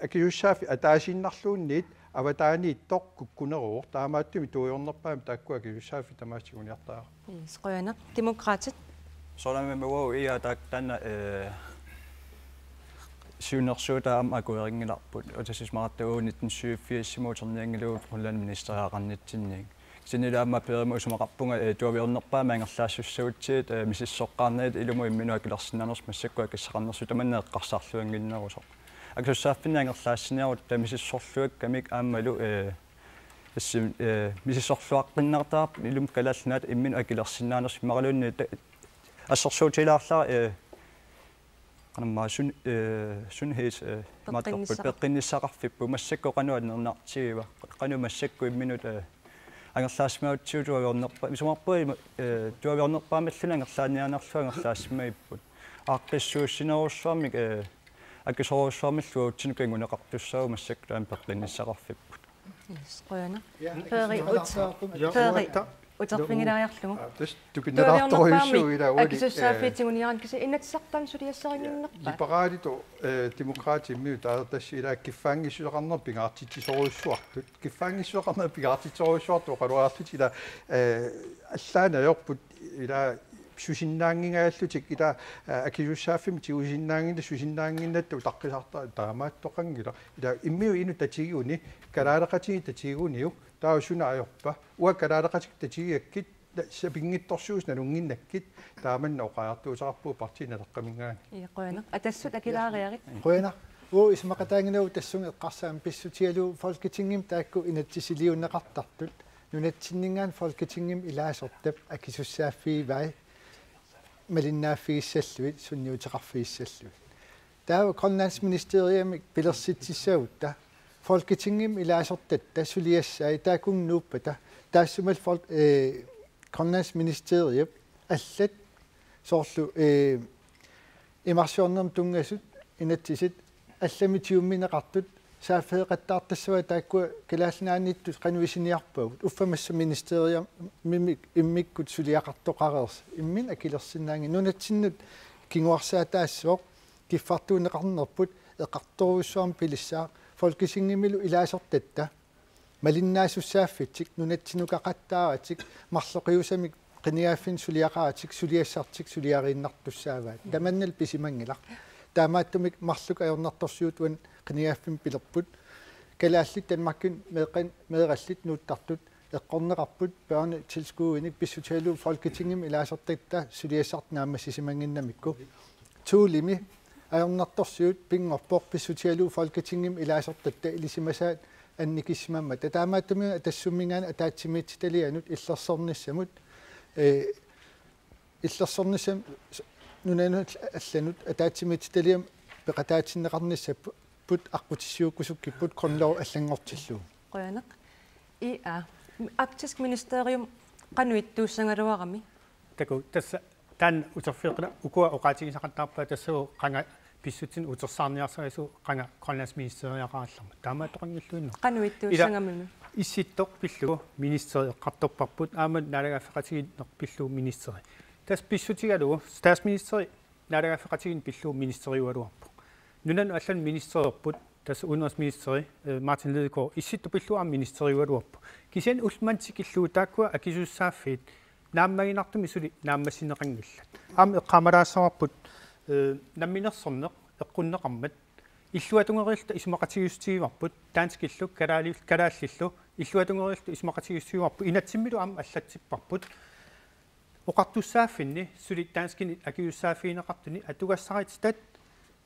akisussaaffik ataasiinnarluunniit avataaniittoq kukkuneruvoq, taamaattumik tuaviornerpaamik taakku akisussaaffik tamaasa tiguniartariaqarput. Yes, qujanaq. Demokraatit. Soorunami uagut IA taak-, taanna, eh, siunnersuutaa aamma akuerinngilarput. Utaqqismaqattaaq uagut nitten syvogfirs-imut uternianngilagut Grønlandip ministereqarnitsinni. Kisianni aamma Peerimut isumaqarpunga, eh, tuaviornerpaamik angerlaassussagutsigit, eh, misissoqqaarnagit ilumut imminut akilersinnaanersut massakkut akissaqarnersut tamanna eqqarsarluannginnerusoq. Akisussaaffinnik angerlaassiniarutta misissorluakkamik aammalu, eh, assi-, eh, misissorluaqqinnartarput ilumut Kalaallit Nunaata imminut akilersinnaanersut imaluunniit ta-, assersuutigilaarlara, eh, qanormaa sun-, eh, sundheds-, eh, imaattorput peqqinnissaqarfipput. Peqqinnissaqarfipput massakkut qanoq annernaartigiva, qanoq massakkut imminut, eh, angerlaassimagutsigu tuaviornerpa-, isumaqarpunga, eh, tuaviornerpaamilluunniit angerlaanniarnerlu angerlaassimagipput. Aaqqissuussinerujussuarmik, eh, akisoorujussuarmillu uagutsinnut kinguneqartussaavugut massakkut taanna peqqinnissaqarfipput. Yes, qujanaq. Ja, Peeri, akisussaaffik- ut-, ja, Peeri, uatta- uterfigilaariarlugu. Aa, tassa tupinnalaartorujussuuvoq ilaa uani, eh, akisussaaffiit tiguniaraanni kisianni Inatsisartut taanna suliassarinnginnerpaat. Liberaalit, eh, Demokraatit immikkut taava tassa ilaa kiffaanngissuseqarneq pingaartitsisorujussuartut. Kiffaanngissuseqarneq pingaartitsisorujussuartut oqalualaarlutik ilaa, eh, allaat ajorput ilaa susinnaanngingajallutik ilaa, eh, akisussaaffimmik tigusinnaannginnatta susinnaannginnatta utaqqisartaratta taamaattoqanngilaq. Ilaa immikkut inuk tatigiguni, kalaaleqatigiit tatigiguniuk, taava suna ajorpa? Uanga kalaaleqatigiit tatigigakkit, ta-, sapinngitsorsuusugut nalunnginnakkit, taamanna oqariartuuteqarpugut Partii Naleqqaminngaanniit. Ii, qujanaq. Atassut akilaariarit. Qujanaq. Uagut isumaqataanngilaq tassunga eqqarsaat pissutigalugu Folketingimi taakku inatsisiliunneqartartut nunatsinninngaanniit Folketingimi ilaasortat akisussaaffigivai malinnaaffigissallugit, sunniuteqarfigissallugit. Taava Grønlandsministeriamik pilersitsissagutta Folketingimi ilaasortatta suliassai taakkununnga nuuppata, taassumalu Fol-, eh, Grønlandsministeriap allat soorlu, eh, imarsiornermut tunngasut inatsisit allamik tigummineqartut saaffigeqattaartassavaat taakkua Kalaallit Nunaanniittut qanoq isiniarpagut. Uffa massa ministeriamik immikkut suliaqartoqareersoq. Imminut akilersinnaanngilaq, nunatsinnut kinguarsaataassooq, kiffartuunneqarnerput eqqartorujussuarmik pilissaaq, Folketingimilu ilaasortatta malinnaasussaaffitik, nunatsinnukaqattaaratik, marloqiusamik qinigaaffinnik suliaqaratik, suliassartik suliariinnartussaavaat. Tamannalu pisimanngilaq. Taamaattumik marluk ajornartorsiut uani qinigaaffimmik pilerput. Kalaallit Danmarkimi meeqqan-, meerallit nuuttartut eqqorneqarput børnetilskudinik pissutigalugu Folketingimi ilaasortatta suliassartik naammassisimannginnamikku. Thulemi ajornartorsiut pinngorpoq pissutigalugu Folketingimi ilaasortatta ilisimasaat annikissimammata. Taamaattumik Atassumminngaanniit ataatsimiititalianut illersornissamut, eh, illersornissamut s-, nunanut allanut ataatsimiititaliami peqataatinneqarnissapput aqqutissiuukkusukkipput grundlov allanngortillugu. Qujanaq. I A. Arktisk Ministerium qanoq ittuussagaluarami? Takuuk, tassa taanna uterfigeqqila ukua oqaatigisaqattaarpaat tassaavoq qanga pissutsinut utersaarniarsarisigut qanga Grønlandsministeriaqarallarmat. Taamaattoqanngilluinnarpoq. Qanoq ittuussagamimi? Ila Issittoq pillugu ministeri eqqartorparput, aamma naalagaaffeqatigiinneq pillugu ministeri. Tassa pissutigalugu statsministeri naalagaaffeqatigiinneq pillugu ministeriugaluarpoq. Nunanut allanut ministeriorput, tassa udenrigsministeri, eh, Martin Lidegaard, Issittoq pillugu aamma ministeriugaluarpoq. Kisianni ulloq manna tikillugu taakkua akisussaaffiit naammaginartumik suli naammassineqanngillat. Aamma eqqaamalaassavarput, eh, namminersorneq eqqunneqarmat illuatungeriilluta isumaqatigiissutigivarput, danskillu, kalaali-, kalaallillu illuatungeriilluta isumaqatigiissutigivarput, inatsimmilu aamma allatsipparput. Oqartussaaffinni suli danskinit akisussaaffigineqartuni atugassarititat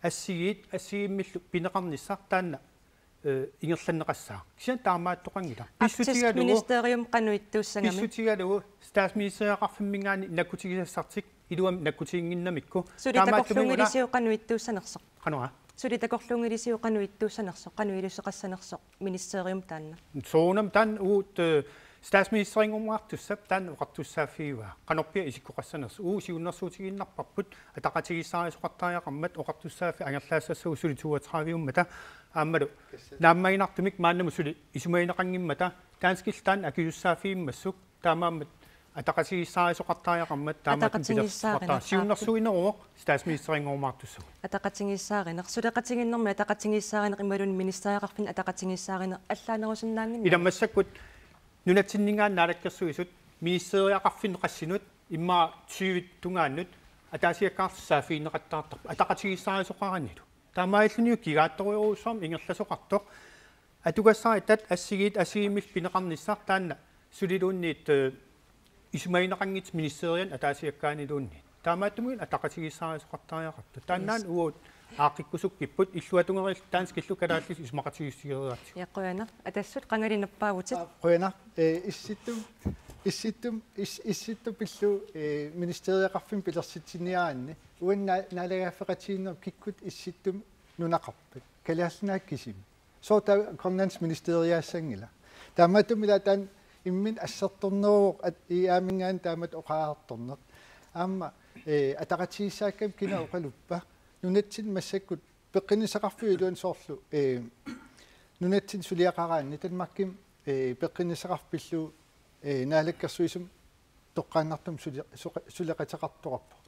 assigiit assigiimmillu pineqarnissaq taanna, eh, ingerlanneqassaaq. Kisianni taamaattoqanngilaq. Arktisk Pissutigalugu, Ministerium qanoq ittuussagami? Pissutigalugu statsministeriaqarfimminngaanniit nakkutigisassartik iluamik nakkutiginnginnamikku. Suli takorluunngilisiuk qanoq ittuussanersoq? Qanoq? Suli takorluunngilisiuk qanoq ittuussanersoq, qanoq iluseqassanersoq ministerium taanna? Soorunami taanna uagut, eh, Statsministerinnguartussap taanna oqartussaaffigaa qanorpiaq isikkoqassanersoq. Uagut siunnersuutigiinnarparput ataqatigiissaarisoqartariaqarmat oqartussaaffik angerlaassassagut suli toogtredive-ummata aammalu naammaginartumik maannamut suli isumagineqanngimmata danskillu taanna akisussaaffigimmassuk taamaammat ataqatigiissaarisoqartariaqarmat taamaattumik pilersoqartariaqarmat siunnersuineruvoq statsministerinnguartussaq. Ataqatigiissaarineq, suleqatigiinnermi ataqatigiissaarineq imaluunniit ministeriaqarfinni ataqatigiissaarineq allaanerusinnaannginnami. Ila massakkut nunatsinninngaanniit naalakkersuisut ministeriaqarfinni qassinut immaqa tyve tungaannut ataasiakkaartut saaffiginneqattaartarput ataqatigiissaarisoqaranilu. Taamaalillunilu kigaattorujorujussuarmik ingerlasoqartoq. Atugassaratta assigiit assigiimmik pineqarnissaq taanna suliluunniit, eh, isumagineqanngitsoq ministerianit ataasiakkaaniluunniit. Taamaattumik ataqatigiissaarisoqartariaqartut. Taannaana uagut aaqqikkusukkipput illuatungeriillu danskillu kalaallisut isumaqatigiissutigeriaratsigit. Ja, qujanaq. Atassut qangali nappaavutit. Aa, qujanaq. Eh, Issittum, Issittum, Is-, Issittup pillugu, eh, ministeriaqarfimmi pilersitsiniaraanni. Uani na-, naalagaaffeqatigiinnerup kikkut Issittumik nunaqarpat? Kalaallit Nunaat kisimi. Sooq taava Grønlandsministeriaassanngila? Taamaattumik ila taanna imminut assertorneruvoq at-, IA-minngaanniit taamatut oqariartorneq. Aamma, eh, ataqatigiissaakkami kina oqaluppa? Nunatsinni massakkut peqqinnissaqarfiup iluani soorlu, eh, nunatsinni suliaqaraanni Danmarkimi, eh, peqqinnissaqarfik pillugu, eh, naalakkersuisumik toqqaannartumik suli-, suqe-, suleqateqartoqarpoq.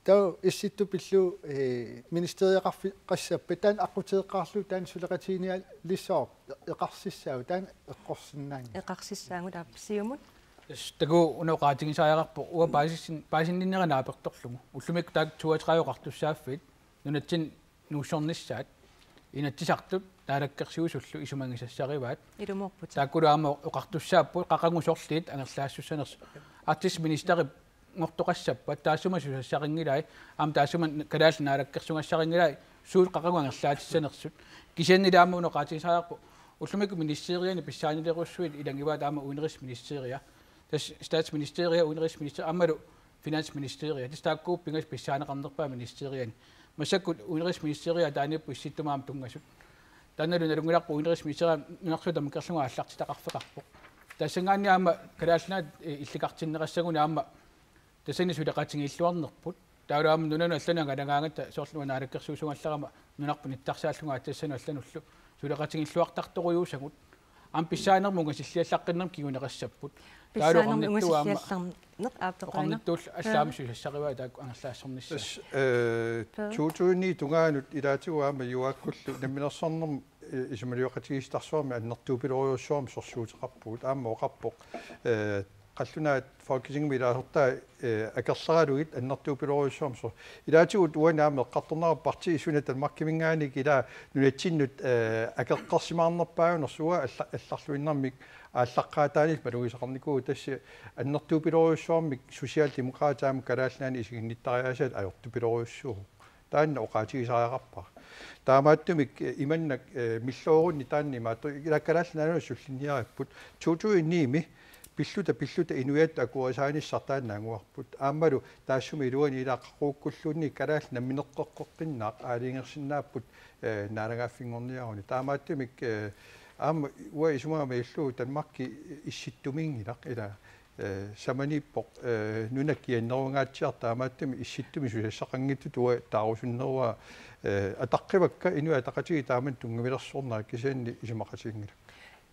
Taava Issittup pillugu, eh, ministeriaqarfeqassappat taanna aqqutigeqqaarlugu taanna suleqatigiinnialissavarput eqarsissaagut taanna eqqorsinnaanngilaq. Eqarsissaagut aap Siumut. Tassa takuuk una oqaatigisariaqarpoq uanga paasis-, paasinninnera naapertorlugu. Ullumikkut taakku toogtredive oqartussaaffiit nunatsinni nuussornissaat Inatsisartut Naalakkersuisullu isumagisassarivaat. Ilumoorputit. Taakkulu aamma oqartussaapput qaqugu sorliit angerlaassussanersut. Arktisk ministerip nngortoqassappat taassuma susassaqanngilai, aamma taassuma Kalaallit Naalakkersugassaqanngilai suut qaqugu angerlaatissanersut. Kisiannili aamma una oqaatigisariaqarpoq ullumikkut ministeriani pissaanilerujussuit ilagivaat aamma udenrigsministeria. Tassa statsministeria, udenrigsministeria, aammalu finansministeria. Tassa taakku pingasut pissaaneqarnerpaat ministeriani. Massakkut udenrigsministeria ataaniipput Issittumut aamma tunngasut. Taannalu nalunngilarput udenrigsministeria nunarsuaq tamakkerlugu aallartitaqarfeqarpoq. Tassanngaanniit aamma Kalaallit Nunaat, eh, illikartinneqassaguni aamma tassani suleqatigiilluarnerput. Taavalu aamma nunanut allanut angalagaangatta soorlu uanga naalakkersuisugallarama nunarput nittarsaallunga aatsaassanut allanullu suleqatigiilluartartorujussuuvugut. Aamma pissaanermut ungasilliallaqqinnermut kinguneqassapput. Taavalu pissaanermut oqarnittut aamma ungasilliallarneq aaptoqaana. Oqarnittut alla aamma susassarivaat taakku angerlaassornissaat. Tassa, eh, Pø. to tusind ni tungaanut ilaatigut aamma Juaakkullu namminersornermut, eh, isumalioraqatigiissutaarsuarmik annertuupilorujussuarmik sorsuuteqarpugut. Aamma oqarpoq, eh, qallunaat Folketingimi ilaasortaat, eh, akerleralugit annertuupilorujussuarmik sor-, ilaatigut uani aamma eqqartornera partiit suna Danmarkiminngaanniit ila nunatsinnut, eh, akeqqersimaarnerpaajunersoq uanga alla-, allarluinnarmik aallaqqaataaniillu malugisaqarnikuuvoq tassa annertuupilorujussuarmik Socialdemokraatit aamma Kalaallit Nunaanni isiginnittariaasaat ajortupilorujussuuvoq. Taanna oqaatigisariaqarpara. Taamaattumik, eh, imannak, eh, milloorunni taanna imaattoq ila Kalaallit Nunaannut sullinniaripput to tusind ni-mi pilluta pilluta inuiattut akuerisaanissaq taanna anguarput. Aammalu taassuma iluani ila qaquukkulluunniit kalaallit nammineqqeqqeqqinnaaq aalajangersinnaapput, eh, naalagaaffinngorniaruni. Taamaattumik, eh, aamma uanga isumaga majullugit Danmarki Issittumiinngilaq ila, eh, samaniippoq, eh, nuna kiannerungaatsiartoq taamaattumik Issittumi susassaqanngitsutut uanga taarusunneruara, eh, ataqqivakka Inuit Ataqatigiit taamani tunngavilersornerat kisianni isumaqatiginngilakka.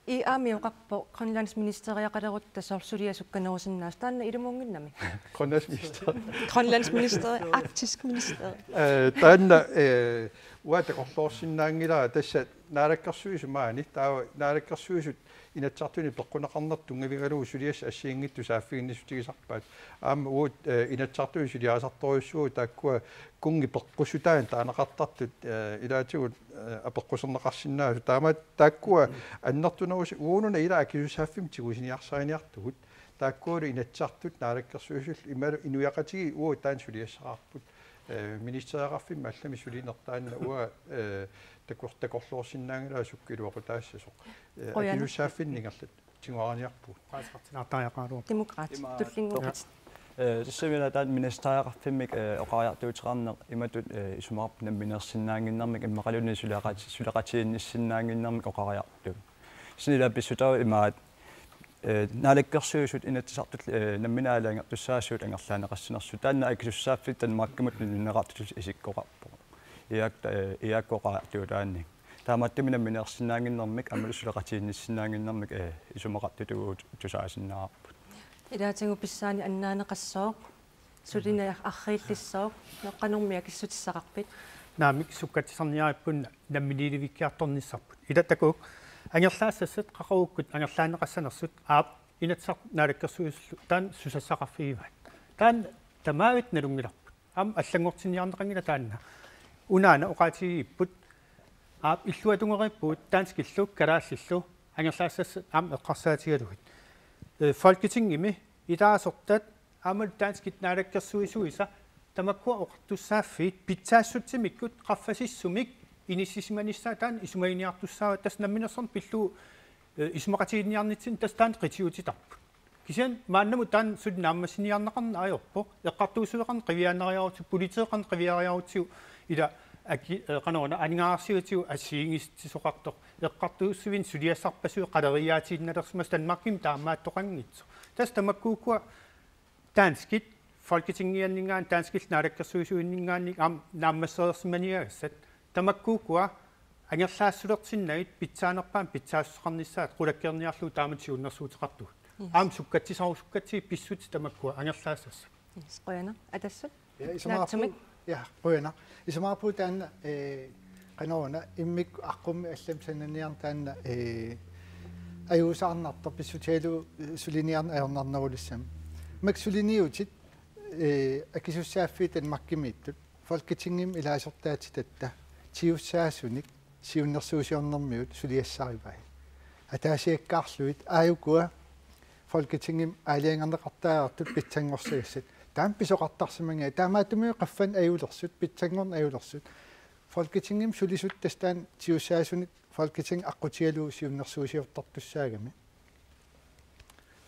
IA-mi oqarpoq Grønlandsministeriaqalerutta soorlu suliaq sukkanerusinnaasut, taanna ilumuunnginnami? Grønlandsminister. Grønlandsministeri, arktisk ministeri. Eh, taanna, eh, uanga takorloorsinnaanngilara tassa Naalakkersuisut maani, taava Naalakkersuisut Inatsisartuni peqquneqarnertut tunngavigalugu suliassat assigiinngitsut saaffiginnissutigisarpaat. Aamma uagut, eh, Inatsisartuni suliarisartorujussuuvugut taakkua kunngi peqqussutaannik taaneqartartut, eh, ilaatigut, eh, apeqquserneqarsinnaasut. Taama taakkua annertunerusi uununa ila akisussaaffimmik tigusiniarsariniartugut. Taakkualu Inatsisartut Naalakkersuisullu imaluunniit inuiaqatigiit uagut taanna suliassaqarput. Eh, ministeriaqarfimmi allami sulineq taanna uanga, eh, takor-, takorloorsinnaanngilara sukkaluaqutaassasoq. Eh, qujanaq. Akisussaaffinnik ingerlat- tiguariniarpugut. Oqaaseqartinaartariaqaraluarpoq. Demokraatit. Ima tullinnguupput. Eh, tassami ila taanna ministeriaqarfimmik, eh, oqariartuuteqarneq imatut, eh, isumaqarpunga nammineersinnaannginnamik immaqaluunniit suleqati-, suleqatigiinnissinnaannginnamik oqariartuut. Tassani ila pissutaavoq imaat, eh, naalakkersuisut Inatsisartut, eh, namminneq aalajangertussaasugut angerlaaneqassanersut. Taanna akisussaaffiit Danmarkimut nunaqartutut isikkoqarpoq. Iak-, eh, iakkoqaartuutaannik. Taamaattumik nammineersinnaannginnermik, aammalu suleqatigiinnissinnaannginnermik, eh, isumaqartutut tusaasinnaavarput. Ilaatigut pissaaneq annaaneqassooq. Suliniaq arriillissaaq, noqqanermi akissutissaqarpit? Naamik, sukkatsisarniarippugut namminiilivikkiartornissarput. Ila takuuk, angerlaassassat qaqagukkut angerlaaneqassanersut, aap, Inatsisartut Naalakkersuisullu taanna susassaqarfigivaat. Taanna tamaavik nalunngilarput. Aamma allanngortinniarneqanngilaq taanna. Unaana oqaatigigipput, aap, illuatungeriippugut danskillu kalaallillu angerlaassassat aamma eqqarsaatigalugit. Eh, Folketingimi ilaasortat aammalu danskit naalakkersuisuisa tamakkua oqartussaaffiit pitsaassutsimikkut qaffasissumik inissisimanissaat taanna isumaginiartussaavat, tassa namminersorneq pillugu, eh, isumaqatigiinniarnitsinni tassa taanna qitiutitarput. Kisianni maannamut taanna suli naammassiniarneqarneq ajorpoq, eqqartuussiveqarneq qiviaannariarutsigu, politeeqarneq qiviariarutsigu, ila aki-, eh, qanoruna aningaasarsiutigut assigiinngissuteqartoq, eqqartuussivinnut suliassarpassuit qaleriaatiinnalersimasut Danmarkimi taamaattoqanngitsoq. Tassa tamakkuukkua danskit Folketingianninngaanniit, danskillu naalakkersuisuinninngaanniit aamma naammassereersimaniagassat. Tamakkuukkua angerlaassulersinnagit pitsaanerpaamik pitsaassuseqarnissaat qulakkeerniarlugu taamatut siunnersuuteqartugut. Yes. Aamma sukkatsisarusukkatsigit pissutsit tamakkua angerlaassassat. Yes, qujanaq. Atassut? Ja, isumaqarpunga. Naatsumik. Ja, qujanaq. Isumaqarpunga taanna, eh, qanoruna immikkut aqqummik allamik sananiarneq taanna, eh, ajuusaarnartoq pissutigalugu, eh, suliniarneq ajornarnerulissamik. Makku suliniutit, eh, akisussaaffiit Danmarkimiittut Folketingimi ilaasortaatitatta tigussaasunik siunnersuusiornermigut suliassarivai. Ataasiakkaarlugit aajukua Folketingimi aalajangerneqartariaqartut pitsanngorsagassat. Taama pisoqartarsimanngilaq. Taamaattumik qaffanneq ajulersut, pitsanngorneq ajulersut. Folketingimi sulisut tassa taanna tigussaasunik Folketingi aqqutigalugu siunnersuusiortartussaagami.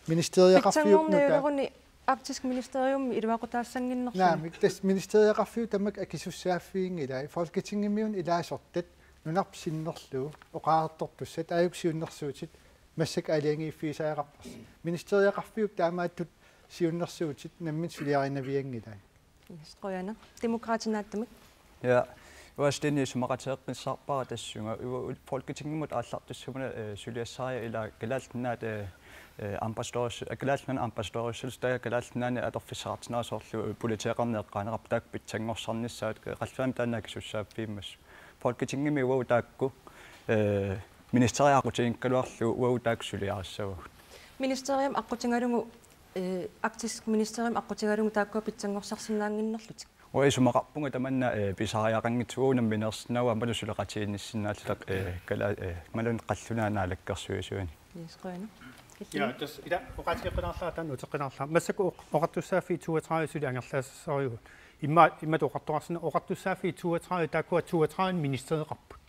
Ministeriaqarfiup nutaa. Pitsanngorniuleruni Arktisk Ministerium iluaqutaassannginnerluni. Naamik, tassa ministeriaqarfiup tamakku akisussaaffiginngilai. Folketingimiuna ilaasortat nunarput sinnerlugu oqariartortussat aajuku siunnersuutit massakkut aalajangiiffigisariaqarparsi. Ministeriaqarfiup taamaattut siunnersuutit namminneq suliarinavianngilai. Yes, qujanaq. Demokraatit, Naatsumik. Ja, uastiinni isumaqateeqqissaarpara tassunga. Uagut Folketingimut aallartissamuna, eh, suliassariaq ila Kalaallit Nunaat, eh, eh, ambassadøris-, eh, Kalaallit Nunaanni ambassadørissalluta, Kalaallit Nunaanni atorfissaqartinnera soorlu, eh, politeeqarneq eqqaaneqarpoq, taakku pitsanngorsarnissaat, eh, qallunaanut taanna akisussaaffigimassaaq. Folketingimi uagut taakku, eh, ministeriat aqqutiginngikkaluarlugu uagut taakku suliarissavagut. Ministeriami aqqutigalugu, eh, Arktisk Ministeriami aqqutigalugu taakkua pitsanngorsarsinnaannginnerlutik. Uanga isumaqarpunga tamanna, eh, pisariaqanngitsoq, uagut nammineersinnaavagut aammalu suleqatigiinnissinnaalluta, eh, kala-, eh, malun qallunaat naalakkersuisuinik. Yes, qujanaq. Ja, tassa ila oqaatigeqqinarlara taanna uteqqinarlara. Massakkut oq-, oqartussaaffiit toogtredive suli angerlaassassarigut. Imma-, imatut oqartoqarsinnaavoq oqartussaaffiit toogtredive, taakkua toogtredive ministereqarput.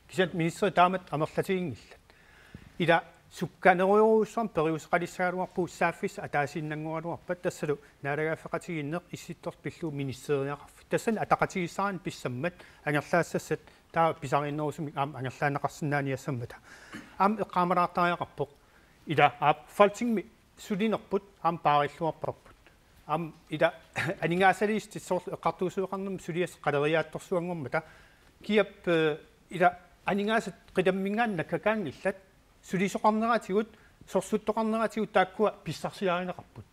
Kisianni ministeri taamatut amerlatiginngillat. Ila sukkanerujussuarmik periuseqalissagaluarpugut, saaffissat ataasiinnanngoraluarpat, tassalu naalagaaffeqatigiinneq, Issittorlu pillugu ministeriaqarfik. Tassani ataqatigiissaarneq pissammat angerlaassassat taava pisariinnerusumik aamma angerlaanneqarsinnaaniassammata. Aamma eqqaamalaartariaqarpoq. Ila aap Folketingimi sulinerput aamma paarilluarparput. Aamma ila aningaasaliissutit soorlu eqqartuussiveqarnermi suliassat qaleriaatsorsuanngormata. Kiap, eh, ila aningaasat qilamminngaanniit nakkakaanngillat, sulisoqarneratigut, sorsuttoqarneratigut taakkua pissarsiarineqarput.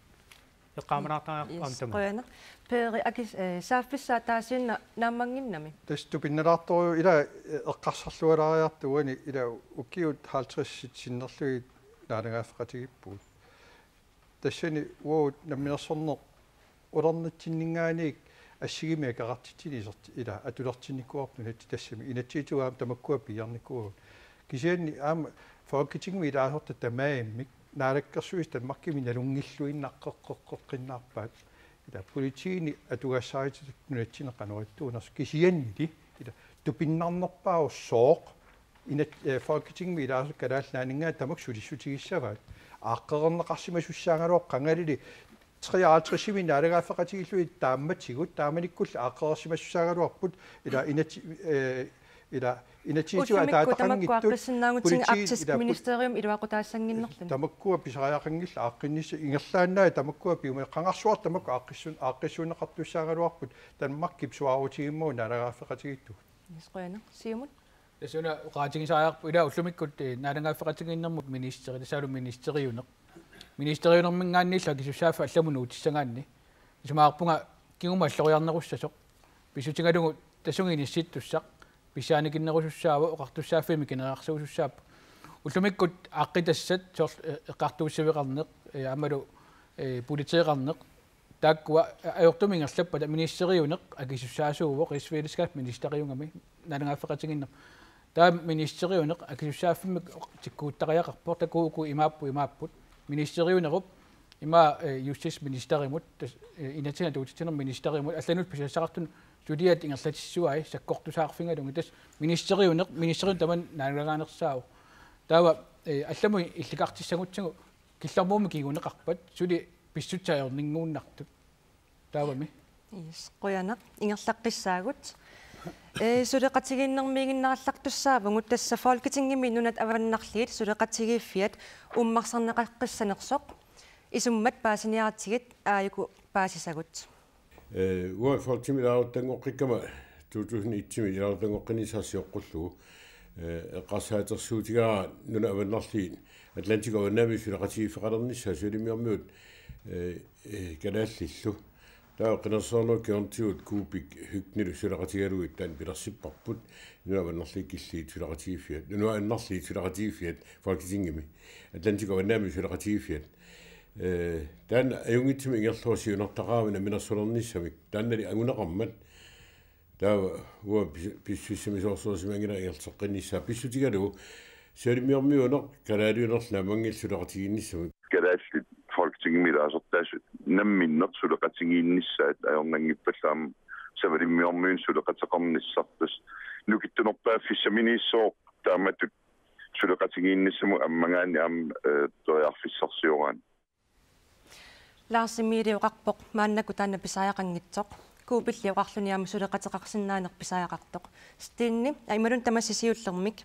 Eqqaamalaartariaqarpoq aamma tamaat. Qujanaq. Peeri, akis-, eh, saaffissaq ataasiinnaq naammannginnami? Tassa tupinnalaartorujuuvoq ila, eh, eqqarsarlualaariartuani ila ukiut halvtredsit sinnerlugit naalagaaffeqatigiippugut. Tassani uagut namminersorneq ulornitsinninngaanniit assigiimmik akeqartitsineq iserti-, ila atulertinnikuuarput nunatsinni, tassami inatsisitigut aamma tamakkua piiarnikuuagut. Kisianni aamma Folketingimi ilaasortat tamarmik naalakkersuisut Danmarkimi nalunngilluinnaqqeqqeqqeqqinnaarpaat. Ila politiini atugassarititut nunatsinni qanoq ittuunersut, kisiannili ila tupinnarnerpaavoq sooq inat-, eh, Folketingimi ilaasut Kalaallit Nunaanninngaanniit tamakku sulissutigissavaat. Aaqqereerneqarsimasussaagaluarpoq, qangalili treoghalvtredsimi naalagaaffeqatigiillugit taammatigut, taamanikkulli aaqqereersimasussaagaluarput, ila inat-, eh, Ila inatsisitigut. Ullumikkut tamakku ataataqanngitsut aaqqissinnaagutsigit politiit arktisk ila pol- ministerium iluaqutaassannginnerluni. Tamakkua pisariaqanngillat aaqqinnissaq ingerlaannaq tamakkua piumaneq qangarsuaq tamakku aaqqissun-, aaqqissuunneqartussaagaluarput Danmarkip suaarutigimmavut naalagaaffeqatigiittugut. Yes, qujanaq. Siumut? Tassa una oqaatigisariaqarpoq ila ullumikkut, eh, naalagaaffeqatigiinnermut ministeri, tassalu ministeriuneq. Ministeriunerminngaanniillu akisussaaffik allamut nuutissagaanni. Isumaqarpunga kingumut alloriarnerussasoq. Pissutigalugu tassunga inissittussaq, pissaanikinnerusussaavoq, oqartussaaffimmik kineriarsuusussaapput. Ullumikkut aaqqitassat soorlu, eh, eqqartuussiveqarneq, eh, aammalu, eh, politeeqarneq. Taakkua ajortumik ingerlappata ministeriuneq akisussaasuuvoq, rigsfællesskabsministeriugami naalagaaffeqatigiinnermut. Taava ministeriuneq akisussaaffimmik tikkuuttariaqarpoq, takuuk uku imaapput, imaapput. Ministeriunerup ima, eh, justitsministerimut, tas-, eh, inatsit atuutitsinermut ministerimut, allanut pisassaqartunut suliat ingerlatissavai sakkortusaarfigalugit, tassa ministeriuneq, ministeriuneq tamanna naalagaanersaavoq. Taava, eh, allamut illikartissagutsigu killormuummi kinguneqarpat suli pissutsit ajornannguunnartut. Taavami. Yes, qujanaq. Ingerlaqqissaagut. Eh, suleqatigiinnermiiginnarallartussaavugut, tassa Folketingimi Nunat Avannarliit Suleqatigiiffiat uummarsarneqaqqissanersoq. Isummat paasiniaratsigit aajuku paasisagut. Eh, uanga Folketingimi ilaarutanngortikkama to tusind et-imi ilaarutanngortinnissaa sioqqullugu, eh, eqqarsaatersuutigaara Nunat Avannarliit Atlantic Avannaamiut suleqatigiiffeqalernissaat Savalimmiormiut, eh, eh, kalaallillu. Taava qinersinerup kingornatigut Kuupik Høegh-nilu suleqatigalugit taanna pilersipparput, Nunat Avannarliit Killiit Suleqatigiiffiat, Nunat Avannarliit Suleqatigiiffiat Folketingimi, Atlantic Avannaamiut Suleqatigiiffiat. Eh, taanna ajunngitsumik ingerlavoq siunertaqarami namminersulernissamik. Taannali anguneqarmat. Taava uanga pis-, pissusissamisoorsuusimanngilanga ingerlateqqinnissaa pissutigalugu Savalimmiormiuuneq kalaaliunerlu naammanngilaq suleqatigiinnissamut. Kalaallit Folketingimi ilaasortaasut namminneq suleqatigiinnissaat ajornanngippallaammat Savalimmiormiunik suleqateqarnissarput. Nukittunerpaaffissaminiissaaq taamatut suleqatigiinnissamut ammagaanni aamma, eh, periarfissarsioraanni. Lars Emil oqarpoq maannakkut taanna pisariaqanngitsoq. Kuupilli oqarluni aamma suleqateqarsinnaaneq pisariaqartoq. Stine, aa, imaluunniit tamassi siullermik.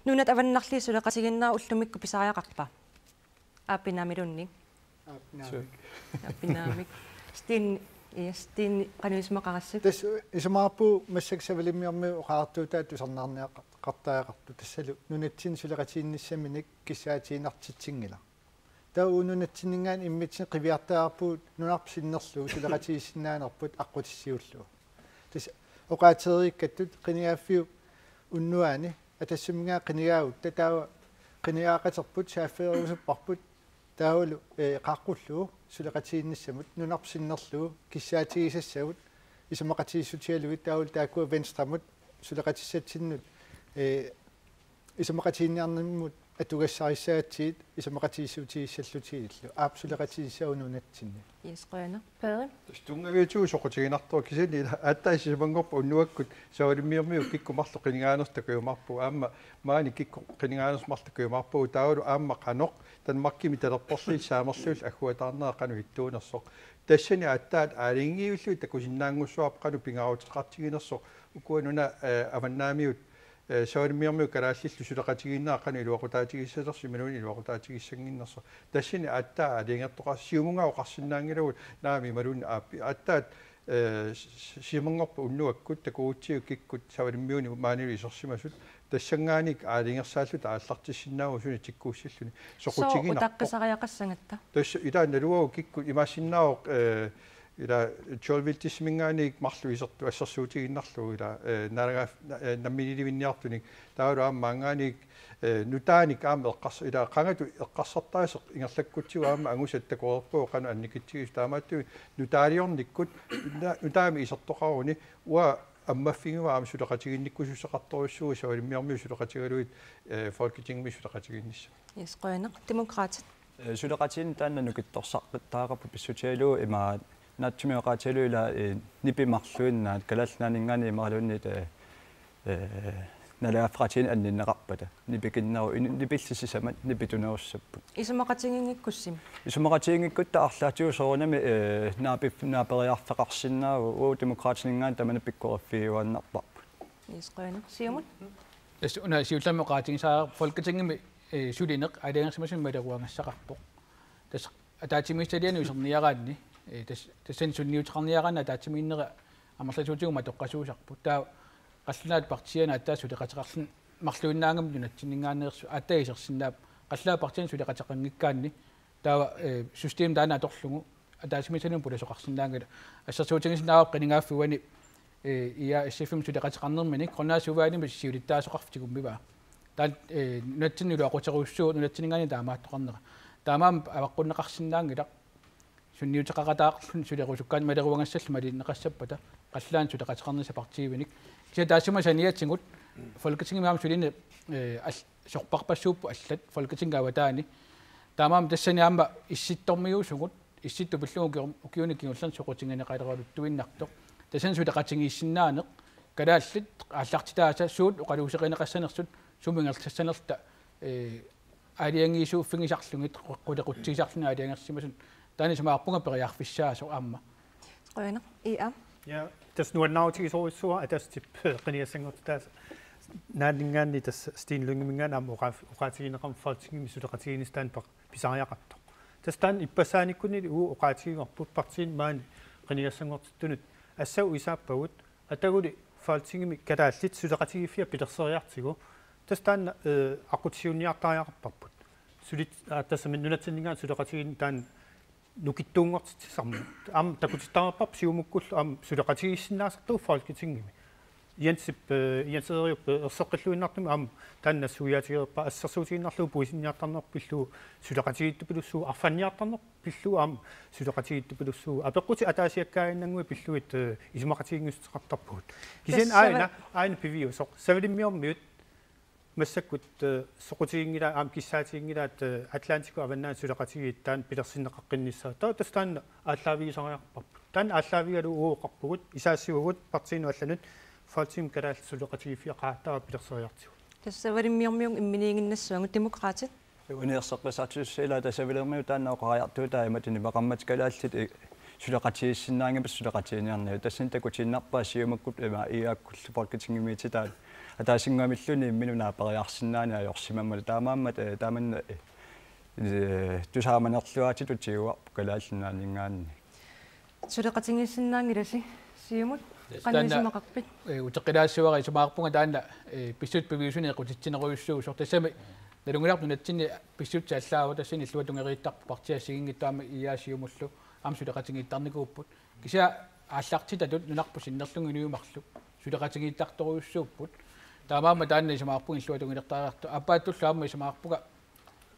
Nunat Avannarliit suleqatigiinnera ullumikkut pisariaqarpa? Aappinaamiluunniit. Aappinaamik. Aappinaamik. Stine, ja, Stine, qanoq isumaqarassi? Tassa isumaqarpunga massakkut Savalimmiormiut oqariartuutaat tusarnaarniaqartariaqartut, tassalu nunatsinni suleqatigiinnissaminik kissaatigiinnartitsinngilaq. Taava uagut nunatsinninngaanniit immitsinnut qiviartariaqarpugut nunarput sinnerlugu suleqatigiissinnaanerput aqqutissiullugu. Tassa oqaasereerikkattut qinigaaffiup unnuaani Atassumminngaanniit qinigaagutta, taava qinigaaqaterput saaffigerusupparput taavalu, eh, qaaqqullugu suleqatigiinnissamut nunarput sinnerlugu kissaatigisassagut isumaqatigiissutigalugit, taavalu taakkua Venstremut suleqatissatsinnut, eh, isumaqatigiinniarnermut atugassarissagatsigit isumaqatigiissutigissallutigillu. Aap, suleqatigiissaagut nunatsinni. Yes, qujanaq. Peri? Tassa tunngaviatigut soqutiginartoq, kisianni ila aatsaat sisamanngorpat unnuakkut Savalimmiormiut kikkut marluk qinigaanersut takujumaarpagut, aamma maani kikkut qinigaanersut marluk takujumaarpagut, taavalu aamma qanoq Danmarkimi talerperliit saamerlugit agguataarnera qanoq ittuunersoq. Tassani aatsaat aalajangiivillugit takusinnaanngussuarput qanoq pingaaruteqartiginersoq ukua Nunat, eh, Avannaamiut, eh, Savalimmiormiut kalaallillu suleqatigiinnera qanoq iluaqutaatigissanersoq imaluunniit iluaqutaatigissanngitsoq. Tassani aatsaat aalajangertoqarpoq, Siumunnga oqarsinnaanngilagut naamik imaluunniit aappi. Aatsaat, eh, s-, s-, sisamanngorpat unnuakkut takugutsigu kikkut Savalimmiuni maanilu isersimasut, tassanngaanniit aalajangersaalluta aallartissinnaavagut suna tikkuussilluni. Sooq soqutiginarpoq utaqqisariaqassagatta? Tassa ila naluara kikkut imaassinnaavoq, eh, ila Joel Wiltisiminngaanniit marluk isertut assersuutigiinnarlugu ila, eh, naalagaaf-, na-, eh, namminiilivinniartunik. Taavalu aamma maanngaanniit, eh, nutaanik aamma eqqars-, ila qangatut eqqarsartaaseq ingerlakkutsigu aamma angusat takoreerpagut qanoq annikitsigisut, taamaattumik nutaaliornikkut nuta-, nutaamik isertoqaruni uanga ammaffigivara aamma suleqatiginnikkusussaaqartorujussuuvoq Savalimmiormiut suleqatigalugit, eh, Folketingimi suleqatigiinnissamut. Yes, qujanaq. Demokraatit. Eh, suleqatigiinneq taanna nukittorsaqqittariaqarpoq pissutigalugu ima naatsumik oqaatigalugu ila, eh, nipit marluinnaat Kalaallit Nunaanninngaanniit imaluunniit, eh, eh, naalagaaffeqatigiinneq anninneqarpata. Nipikinneru-, in-, nipillit sisamat nipitunerussapput. Isumaqatigiinngikkussi? Isumaqatigiinngikkutta arlaatigut soorunami, eh, naapip-, naaperiarfeqarsinnaavoq, uagut Demokraatininngaanniit tamanna pikkoriffigiuaannarparput. Yes, qujanaq. Siumut? Tassa una siullermik oqaatigisariaqarpoq Folketingimi, eh, sulineq aalajangersimasumik maleruagassaqarpoq. Tassa ataatsimiititalianut iserniaraanni, eh, tas-, tassani sunniuteqarniaraanni ataatsimiinnerit amerlasuutigut matoqqasuusarput. Taava qallunaat partiianit aatsaat suleqateqarluni marluinnaagami nunatsinninngaanneersut aatsaat isersinnaapput. Qallunaat partiianit suleqateqanngikkaanni taava, eh, system taanna atorlugu ataatsimiititalianut pulasoqarsinnaanngilaq. Assersuutigisinnaavarput qinigaaffiup uani, eh, I A S F-imik suleqateqarnermini Grønlands Udvalgimi siulittaasoqarfik tigummivaa. Taanna, eh, nunatsinni iluaquterujussuuvoq nunatsinninngaanniit taamaattoqarnera. Taamaammat avaqqunneqarsinnaanngilaq sunniuteqaqataarluni sulerusukkaanni maleruagassallu malineqassappata qallunaanut suleqateqarnissaq partiivinik. Kisianni taassuma saniatigut Folketingimi aamma sulineq, eh, al-, sorpassuupput allat Folketingip avataani. Taamaammat tassani aamma issittormiuusugut, issittut pillugu ukior-, ukiuni kingullerni soqutigineqaleraluttuinnartoq. Tassani suleqatigiissinnaaneq, kalaallit aallartitaasa suut oqaluuserineqassanersut, sumut ingerlassanerluta, eh, aalajangiisuuffigisarlugit, qu-, qulequtsigisarluni aalajangersimasuni. Taanna isumaqarpunga periarfissaasoq aamma. Qujanaq, I A. Ja, tassa nuannaarutigisorujussuuara Atassutip qinigassanngortitaasa. Naaninngaanniit tassa Stine Lyngeminngaanniit aamma oqaa-, oqaatigineqarmat Folketingimi suleqatigiinnissaq taanna pe-, pisariaqartoq. Tassa taanna ippassaanikkunilu uagut oqaatigivarput partiinit maani qinigassanngortittunut assavut isaappagut, ataguli Folketingimi kalaallit suleqatigiiffiat pilerseriartigu. Tassa taanna, eh, aqqutissiuunniartariaqarparput. Sulit-, aa, tassami nunatsinninngaanniit suleqatigiinneq taanna nukittuunngortitsisarmat. Aamma takutittariaqarparput Siumukkullu aamma suleqatigiissinnaasartugut Folketingimi. Jensip, eh, Jens Eriup, eh, erseqqilluinnartumik aamma taanna nassuiaatigereerpaa assersuutigiinnarlugu puisinniartarneq pillugu suleqatigiittupilussuuvoq, arfanniartarneq pillugu aamma suleqatigiittupilussuuvoq. Apeqqutit ataasiakkaaginnannguit pillugit, eh, isumaqatiginngissuteqartarpugut. Kisianni tassa aana, aana piviusoq. Savalimmiormiut massakkut, eh, soqutiginngilaat, aamma kissaatiginngilaat, eh, Atlantikup avannaani suleqatigiit taanna pilersinneqaqqinnissaat. Taava tassa taanna aallaavigisariaqarparput. Taanna aallaavigalugu uagut oqarpugut, isaassivugut partiinut allanut Folketingimi kalaallit suleqatigiiffiat qaangiuttaraat pilerseriartigu. Tassa Savalimmiormiunngooq imminiiginnassavagut, Demokraatit. Uani erseqqissarsiussat ilaata Savalimmiut taanna oqariartuutaa imatut: imaqarmat kalaallit, eh, suleqatigiissinnaanngimmata suleqatigiinniarnerat. Tassani takutiinnarpaa Siumukkut ima I A-kkullu Folketingimiititaat ataasinnguamilluunniit imminut naaperiarsinnaaneq ajorsimammata. Taamaammat, eh, taamanna, eh, eh, tusaamanerluaatitut tiguarput Kalaallit Nunaanninngaanniit. Suleqatigiissinnaanngilasi, Siumut? Taanna, qanoq isumaqarpit? Eh, uteqqilaassavara, isumaqarpunga taanna, eh, pissutsit piviusunit eqqutsitsinerujussuusoq. Tassami nalunngilarput nunatsinni pissutsit allaat, tassani illuatungeriittarput partiit assigiinngitsut aamma I A Siumullu aamma suleqatigiittarnikuupput. Kisianni aallartitatut nunarput sinnerlugu inuit marluk suleqatigiittartorujussuupput. Taamaammat taanna isumaqarpunga illuatungiliortariaqartoq. Aappaattullu aamma isumaqarpunga,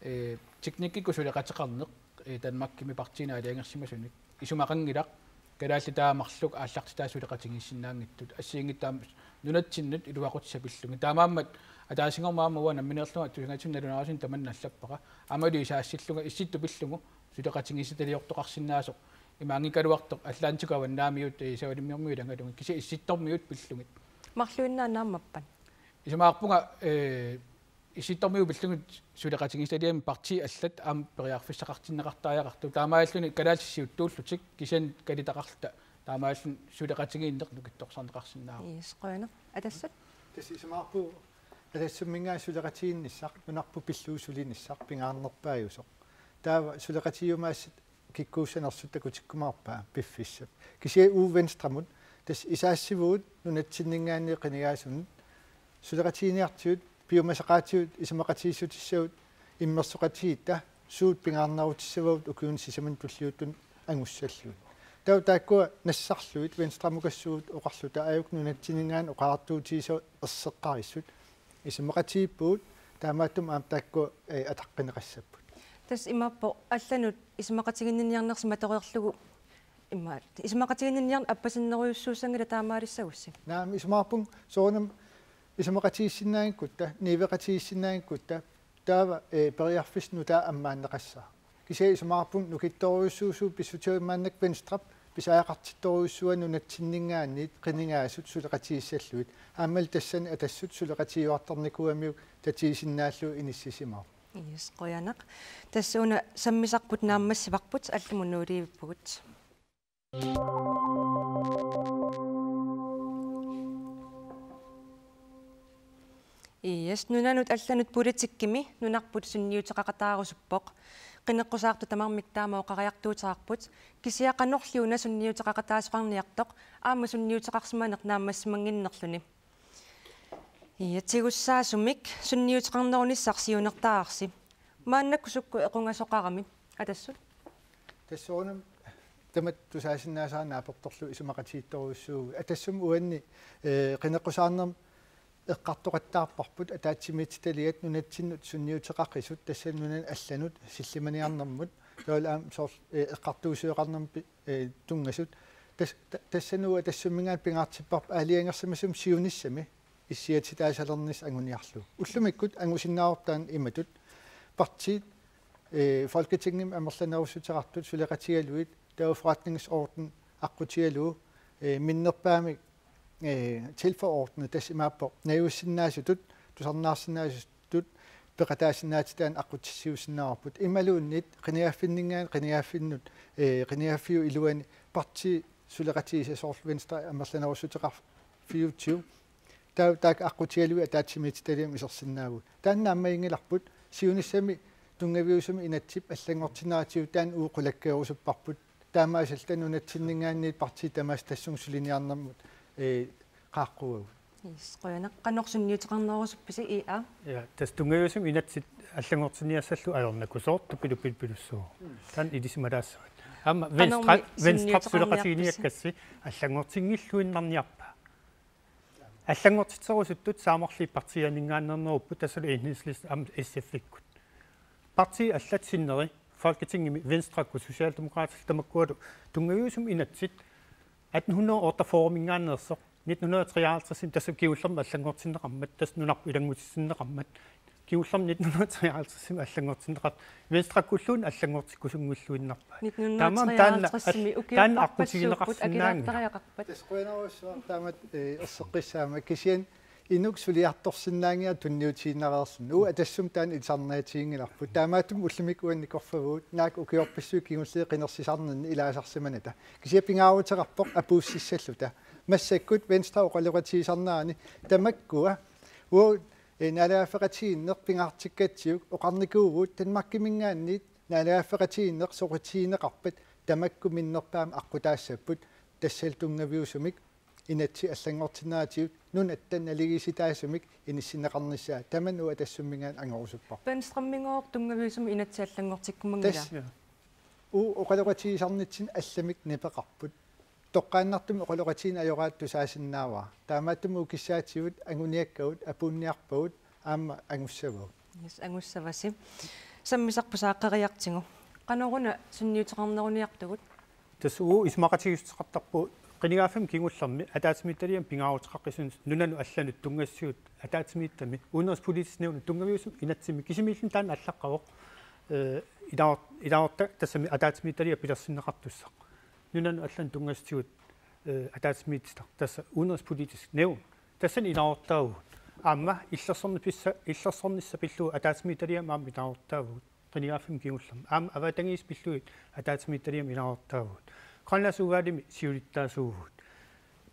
eh, teknikkikkut suleqateqarneq, eh, Danmarkimi partiinit aalajangersimasunik isumaqanngilaq, kalaallit taava marluk aallartitaasa suleqatigiissinnaanngitsut, assigiinngitsut aamma nunatsinnut iluaqutissat pillugit. Taamaammat ataasinngormat aamma uanga nammineerlunga tusagassinnut nalunaarusuni tamanna allappara. Aammalu isaassillunga issittut pillugu suleqatigiissitaliortoqarsinnaasoq imaanngikkaluartoq Atlantikup avannaamiut, eh, Savalimmiormiut ilagalugit, kisianni issittormiut pillugit. Marluinnaat naammappat? Isumaqarpunga, eh, issittormiut pillugit suleqatigiissitaliami partiit allat aamma periarfissaqartinneqartariaqartut. Taamaalilluni kalaallit siuttuullutik, kisianni kalitaqarluta taamaalilluni suleqatigiinneq nukittorsarneqarsinnaavoq. Yes, qujanaq. Atassut? Tassa isumaqarpunga Atassumminngaanniit suleqatigiinnissaq, nunarput pillugu sulinissaq pingaarnerpaajusoq. Taava suleqatigiumaassat kikkuussanersut takutikkumaarpaa piffissap. Kisianni uagut Venstremut, tassa isaassivugut nunatsinninngaanniit qinigaasunut, suleqatigiinniartigut piumasaqaatigut isumaqatigiissutissagut immersoqatigiitta suut pingaarnerutissavagut ukiuni sisamani tulliuttuni angussallugit. Taava taakkua nassarlugit Venstremukassugut oqarluta aajuku nunatsinninngaanniit oqariartuutigisagut erseqqarissut isumaqatigiippugut, taamaattumik aamma taakkua, eh, ataqqineqassapput. Tassa imaappoq allanut isumaqatiginninniarnersi matoreerlugu, immaqa isumaqatiginninniarneq appasinnerujussuussanngilaq taamaalissagussi? Naamik, isumaqarpunga soorunami isumaqatigiissinnaanngikkutta, niueqatigiissinnaanngikkutta, taava, eh, periarfissaq nutaaq ammaanneqassaaq. Kisianni isumaqarpunga nukittorujussuusugut pissutigalugu maannakkut Venstrep pisariaqartittorujussuuaa nunatsinninngaanniit qinigaasut suleqatigiissallugit. Aammali tassani Atassut suleqatigiuartarnikuugamiuk tatigisinnaallugu inissisimavoq. Yes, qujanaq. Tassa una sammisarput naammassivarput, allamut nuuliivippugut. Ias, nunanut allanut politikkimi nunarput sunniuteqaqataarusuppoq. Qineqqusaartut tamarmik taama oqariartuuteqarput, kisianni qanorli una sunniuteqaqataasoqarniartoq aamma sunniuteqarsimaneq naammassimannginnerluni. Ias, tigussaasumik sunniuteqarnerunissaq siunertararsi. Maannakkut sukkut equngasoqarami? Atassut? Tassa soorunami tamatta tusaasinnaasara naapertorlugu isumaqatigiittorujussuuvugut. Atassumi uanni, eh, qineqqusaarnermi eqqartoqattaarparput ataatsimiititaliat nunatsinnut sunniuteqaqisut, tassani nunanut allanut sillimaniarnermut, taavalu aamma soorlu, eh, eqqartuussisoqarnermut pi-, eh, tunngasut. Tas-, ta-, tassani uagut Atassumminngaanniit pingaartipparput aalajangersimasumik siunissami issiatitaasalernissaq anguniarlugu. Ullumikkut angusinnaavarput taanna imatut: partiit, eh, Folketingimi amerlanerussuteqartut suleqatigalugit, taava forretningsorden aqqutigalugu, eh, minnerpaamik, eh, tilforordnet, tassa imaappoq najugussinnaasutut, tusarnaarsinnaasutut peqataasinnaatitaanik aqqutissiuussinnaavarput. Imaluunniit qinigaaffinninngaanniit qinigaaffinnut, eh, qinigaaffiup iluani partiit suleqatigisat, soorlu Venstre amerlanerussuteqarfiutsigu, taava taakku aqqutigalugit ataatsimiititaliami isersinnaavugut. Taanna naammaginngilarput, siunissami tunngaviusumik inatsisip allanngortinneratigut taanna uagut qulakkeerusupparput. Taamaasilluta nunatsinninngaanniit partiit tamaasa tassunga suliniarnermut, eh, qaaqquagut. Ias, qujanaq. Qanoq sunniuteqarnerusuppisi, I A? Ja, tassa tunngaviusumik inatsit allanngortinniassallugu ajornakusoortut pilu-, pilu-, pilussuuvoq. Taanna ilisimalaassavatit. Aamma Venstre, qanormi Venstre sunniuteqarniarpisi? Suleqatiginiakkassi allanngortinngilluinnarniarpa? Allanngortitserusuttut saamarluit partiianinngaanneernerupput, tassalu Enhedslisten aamma S F-ikkut. Partiit allat sinneri Folketingimi Venstrekkut, Socialdemokraatillu tamakkualu tunngaviusumik inatsit atten hundrede otteogfyrre-minngaanneersoq, nitten hundrede og treoghalvtreds, tassa kingullermik allanngortinneqarmat, tassa nunarput ilanngutissinneqarmat, kingullermik nitten hundrede og treoghalvtreds allanngortinneqartut, Venstrekkulluunniit allanngortikkusunngilluinnarpaat. Taamaammat taanna, nitten hundrede og treoghalvtreds-imi al-, taanna ukiorpassuupput, aqqutiginiarsinnaanngilaq. Akilerattariaqarpat. Tassa qujanarsuaq taamatut, eh, erseqqissaama, kisianni inuk suliartorsinnaanngilat tunniutiinnareerluni. Uagut Atassummi taanna ilisarnaatiginngilarput. Taamaattumik ullumikkut uani nikorfavugut, naak ukiorpassuit kingulliit qinersisarninni ilaasarsimanata. Kisianni pingaaruteqarpoq apuussissalluta. Massakkut Venstre oqaloqatigisarnerani tamakkua uagut, eh, naalagaaffeqatigiinneq pingaartikkatsigu oqarnikuuvugut, Danmarkiminngaanniit naalagaaffeqatigiinneq soqutigineqarpat tamakku minnerpaamik aqqutaassapput, tassalu tunngaviusumik inatsit allanngortinneratigut nunatta naligiissitaasumik inissinneqarnissaa. Tamanna uagut Atassumminngaanniit angorusupparput. Venstremigooq tunngaviusumik inatsit allanngortikkumanngilaq. Tassa. Ja. Uagut oqaloqatigisarnitsinni allamik nipeqarput. Toqqaannartumik oqaloqatigineq ajoraatut tusaasinnaavara. Taamaattumik uagut kissaatigut anguniakkagut, apuunniarpagut, aamma angussavagut. Ias, angussavasi. Sammisaq pusaaqqeriartigu. Qanoruna sunniuteqarneruniartugut? Tassa uagut isumaqatigiissuteqartarpugut, qinigaaffimmi kingullermi ataatsimiititaliami pingaaruteqaqqisunut nunanut allanut tunngasutigut ataatsimiititami, udenrigspolitisk nævn, tunngaviusumik inatsimi, kisimiilluni taanna allaqqavoq, eh, ilaat-, ilaatta tassami ataatsimiititaliap pilersinneqartussaq. Nunanut allanut tunngasutigut, eh, ataatsimiititaq, tassa udenrigspolitisk nævn. Tassani ilaattaavugut. Aamma illersornissaq pissa-, illersornissaq pillugu ataatsimiititaliami aamma ilaattaavugut. Qinigaaffimmi kingullermi. Aamma avatangiisit pillugit ataatsimiititaliami ilaattaavugut. Grønlandsudvalgimi siulittaasuuvugut.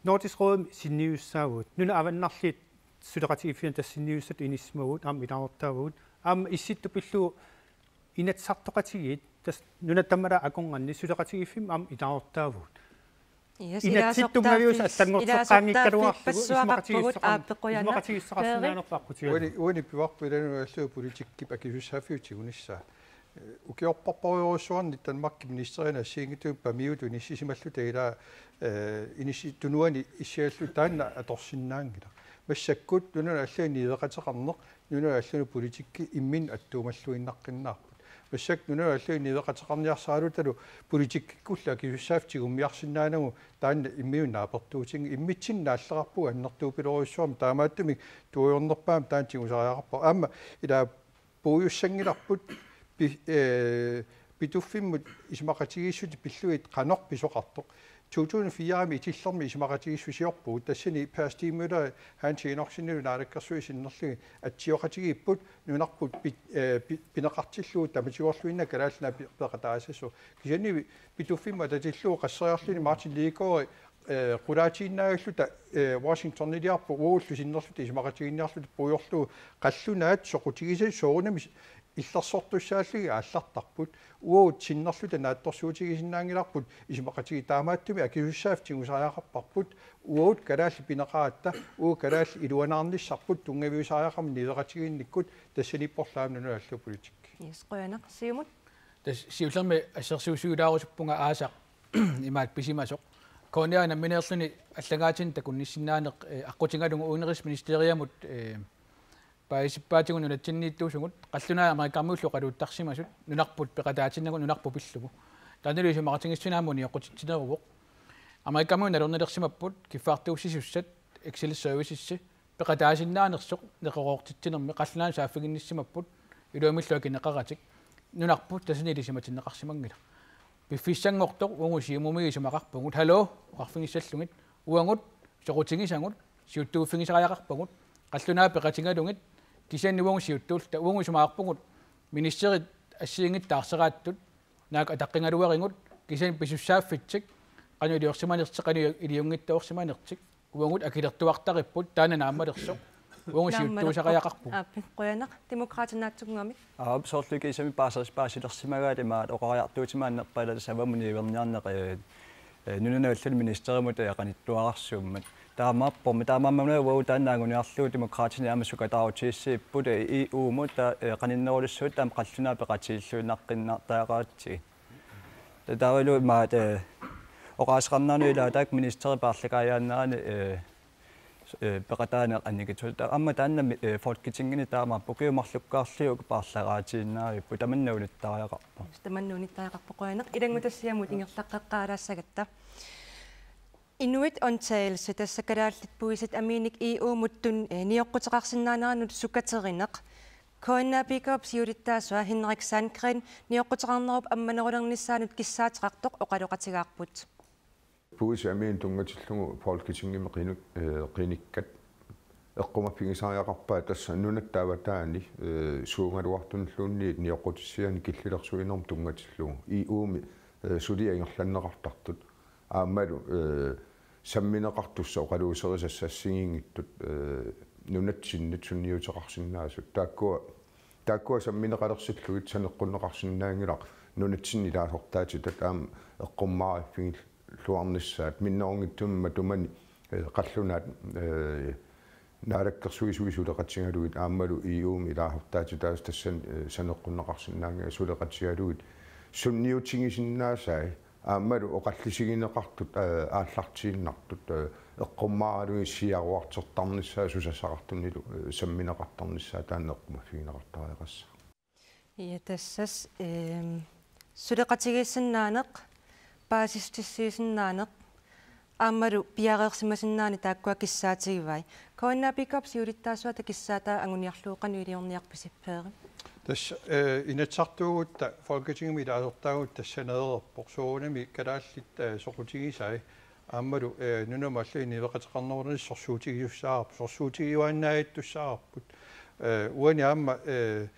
Nordisk Rådimi sinniisussaavugut. Nunat avannarliit suleqatigiiffiani tassa sinniisussatut inissisimavugut, aamma ilaattaavugut. Aamma Issittut pillugu Inatsisartoqatigiit, tassa nunat tamarmik akornanni suleqatigiiffimmi aamma ilaattaavugut. Ias, inatsit tunngaviusut allanngorteqqaanngikkaluarlugu ilaasortaaffippassuaqarpugut, isumaqatigiissuteqarn-, aappequjanaq. Isumaqatigiissuteqarsinnaanerput aqqutigalugu. Uani, uani pivarput ila nunallu politikkip akisussaaffiup tigunissaa. Eh, ukiorparparujorujussuarni Danmarkip ministerianit assigiinngitsunut Pamiutut inissisimalluta ilaa, eh, inissi-, tunuani issialluta taanna atorsinnaanngilaq. Massakkut nunanut allanut niueqateqarneq, nunanut allanut politikki imminnut attuumalluinnaqqinnaarput. Massakkut nunanut allanut niueqateqarniarsaralutalu politikkikkullu akisussaaffik tigummiarsinnaanagu taanna imminut naapertuutinngilaq, immitsinnut naalleqarpugut annertuupilorujussuarmik, taamaattumik tuujornerpaamik taanna tigusariaqarpoq. Aamma ilaa puigussanngilarput pi-, eh, Pituffimmut isumaqatigiissutit pillugit qanoq pisoqartoq. To tusind fire-mi itillermi isumaqatigiissusiorpugut, tassani Per Stig Møller, Hans Enoksenillu naalakkersuisut sinnerlugit atsioqatigiipput nunarput pi-, eh, pi-, pineqartillugu tamatigoorluinnaq Kalaallit Nunaat pe-, peqataassasoq. Kisianni Pituffimmut atatillugu qasseriarluni Martin Lidegaard Ee, qulaatiinnaagalluta, ee, Washingtoniliarput uagullu sinnerluta isumaqatigiinniarluta puigorlugu qallunaat soqutigisat soorunami illersortussaallugit aallartarput. Uagut sinnerluta naatsorsuutigisinnaanngilarput isumaqatigiit, taamaattumik akisussaaffik tigusariaqarparput. Uagut kalaallit pineqaratta, uagut kalaallit iluanaarnissarput tunngaviusariaqarmat niueqatigiinnikkut, tassaniipporlu aamma nunanut allanut politikki. Yes, qujanaq. Siumut? Tassa siullermik assersuusiulaarusuppunga aasaq imaat pisimasoq. K N R nammineerluni allagaatinik takunnissinnaaneq, eh, aqqutigalugu udenrigsministeriamut, eh, paasisippaatigut nunatsinniittuusugut, qallunaat Amerikamiullu oqaluuttarsimasut nunarput peqataatinnagu nunarput pillugu. Taannalu isumaqatigiissutinik aamma unioqqutitsineruvoq. Amerikamiut nalornilersimapput kiffartuussisussat, Excel services, peqataasinnaanersoq neqeroortitsinermi qallunaanut saaffiginnissimapput, iluamillu akineqaratik, nunarput tassani ilisimatinneqarsimanngilaq. Piffissanngortoq uagut Siumumi isumaqarpugut, hallo, oqarfigissallugit, uagut soqutigisagut, siuttuuffigisariaqarpagut, qallunaat peqatigalugit, kisianni uagut siuttuulluta, uagut isumaqarpugut ministerit assigiinngitsut taarserattut, naak ataqqigaluarigut, kisianni pisussaaffitsik, qanoq iliorsimanertik, qanoq iliunngitsoorsimanertik, uagut akilertuartaripput, taanna naammalersoq. Uagut naammalerpoq. Siuttuusariaqarpugut. Aap, qujanaq, Demokraatit naatsunnguamik. Aap, soorlu kiisami paasers-, paasilersimagaat imaat oqariartuutima annerpaat, ilaa, tassa avammut niuerniarneq, eh, eh, nunanut allanut ministerimut, eh, qanittuararsuummat. Taamaappormi, taamaammat una uagut taanna anguniarlugu Demokraatinit aamma sukataarutigissiipput, eh, E U-mut, ta-, eh, qaninnerulissuit taama qallunaat peqatigiilluinnaqqinnaartariaqaratsigit. Taavalu imaat, eh, oqaaseqarnerani ilaa taakku ministerit paarlakaajaannerani, eh, s-, eh, peqataaneq annikitsuusoq. Aamma taanna mi-, eh, Folketingimi taamaappoq, ukiut marlukkaarlutik paarlaqaatiinnavipput, tamanna unittariaqarpoq. Tamanna unittariaqarpoq, qujanaq. Ilanngutassiamut ingerlaqqeqqaalaassagatta. Inuit undtagelse, tassa kalaallit puisit amiinik E U-mut tun-, eh, nioqquteqarsinnaaneranut sukaterineq. K N A P K-p siulittaasua Henrik Sandgreen nioqquteqarnerup ammanerulernissaanut kissaateqartoq oqaloqatigaarput. Puisit amiinik tunngatillugu Folketingimi qinu-, eh, qinikkat eqqumaffigisariaqarpaat tassa nunatta avataani, eh, suugaluartunilluunniit nioqqutissianik killilersuinermut tunngatillugu. E U-mi, eh, suliat ingerlanneqartartut. Aammalu, eh, sammineqartussat oqaluuserisassat assigiinngitsut, eh, nunatsinnut sunniuteqarsinnaasut. Taakkua, taakkua sammineqalersillugit saneqqunneqarsinnaanngilaq nunatsinni ilaasortaatitat aamma eqqummaariffigilluarnissaat. Minnerunngitsumik matumani, eh, qallunaat, eh, naalakkersuisui suleqatigalugit aammalu E U-mi ilaasortaatitaasut tassani, eh, saneqqunneqarsinnaanngillat suleqatigalugit sunniutigisinnaasaat aammalu oqallisigineqartut, eh, aallartiinnartut, eh, eqqummaaralugit siaruartertarnissaat susassaqartunilu, eh, sammineqartarnissaat taanna eqqumaffigineqartariaqassaaq. Ja, tassas, ehm, suleqatigiissinnaaneq, paasissutissiisinnaaneq, aammalu piareersimasinnaaneq taakkua kissaatigivai. K N A P K-p siulittaasuata kissaataa anguniarlugu qanoq iliorniarpisi, Peeri? Tassa, eh, Inatsisartuugutta Folketingimi ilaasortaavugut tassa saneererpoq, soorunami kalaallit, eh, soqutigisai. Aammalu, eh, nunamut allanut niueqateqarnerulernissaa sorsuutigisussaavarput, sorsuutigiuaannaajattussaavarput. Eh, uani aamma, eh,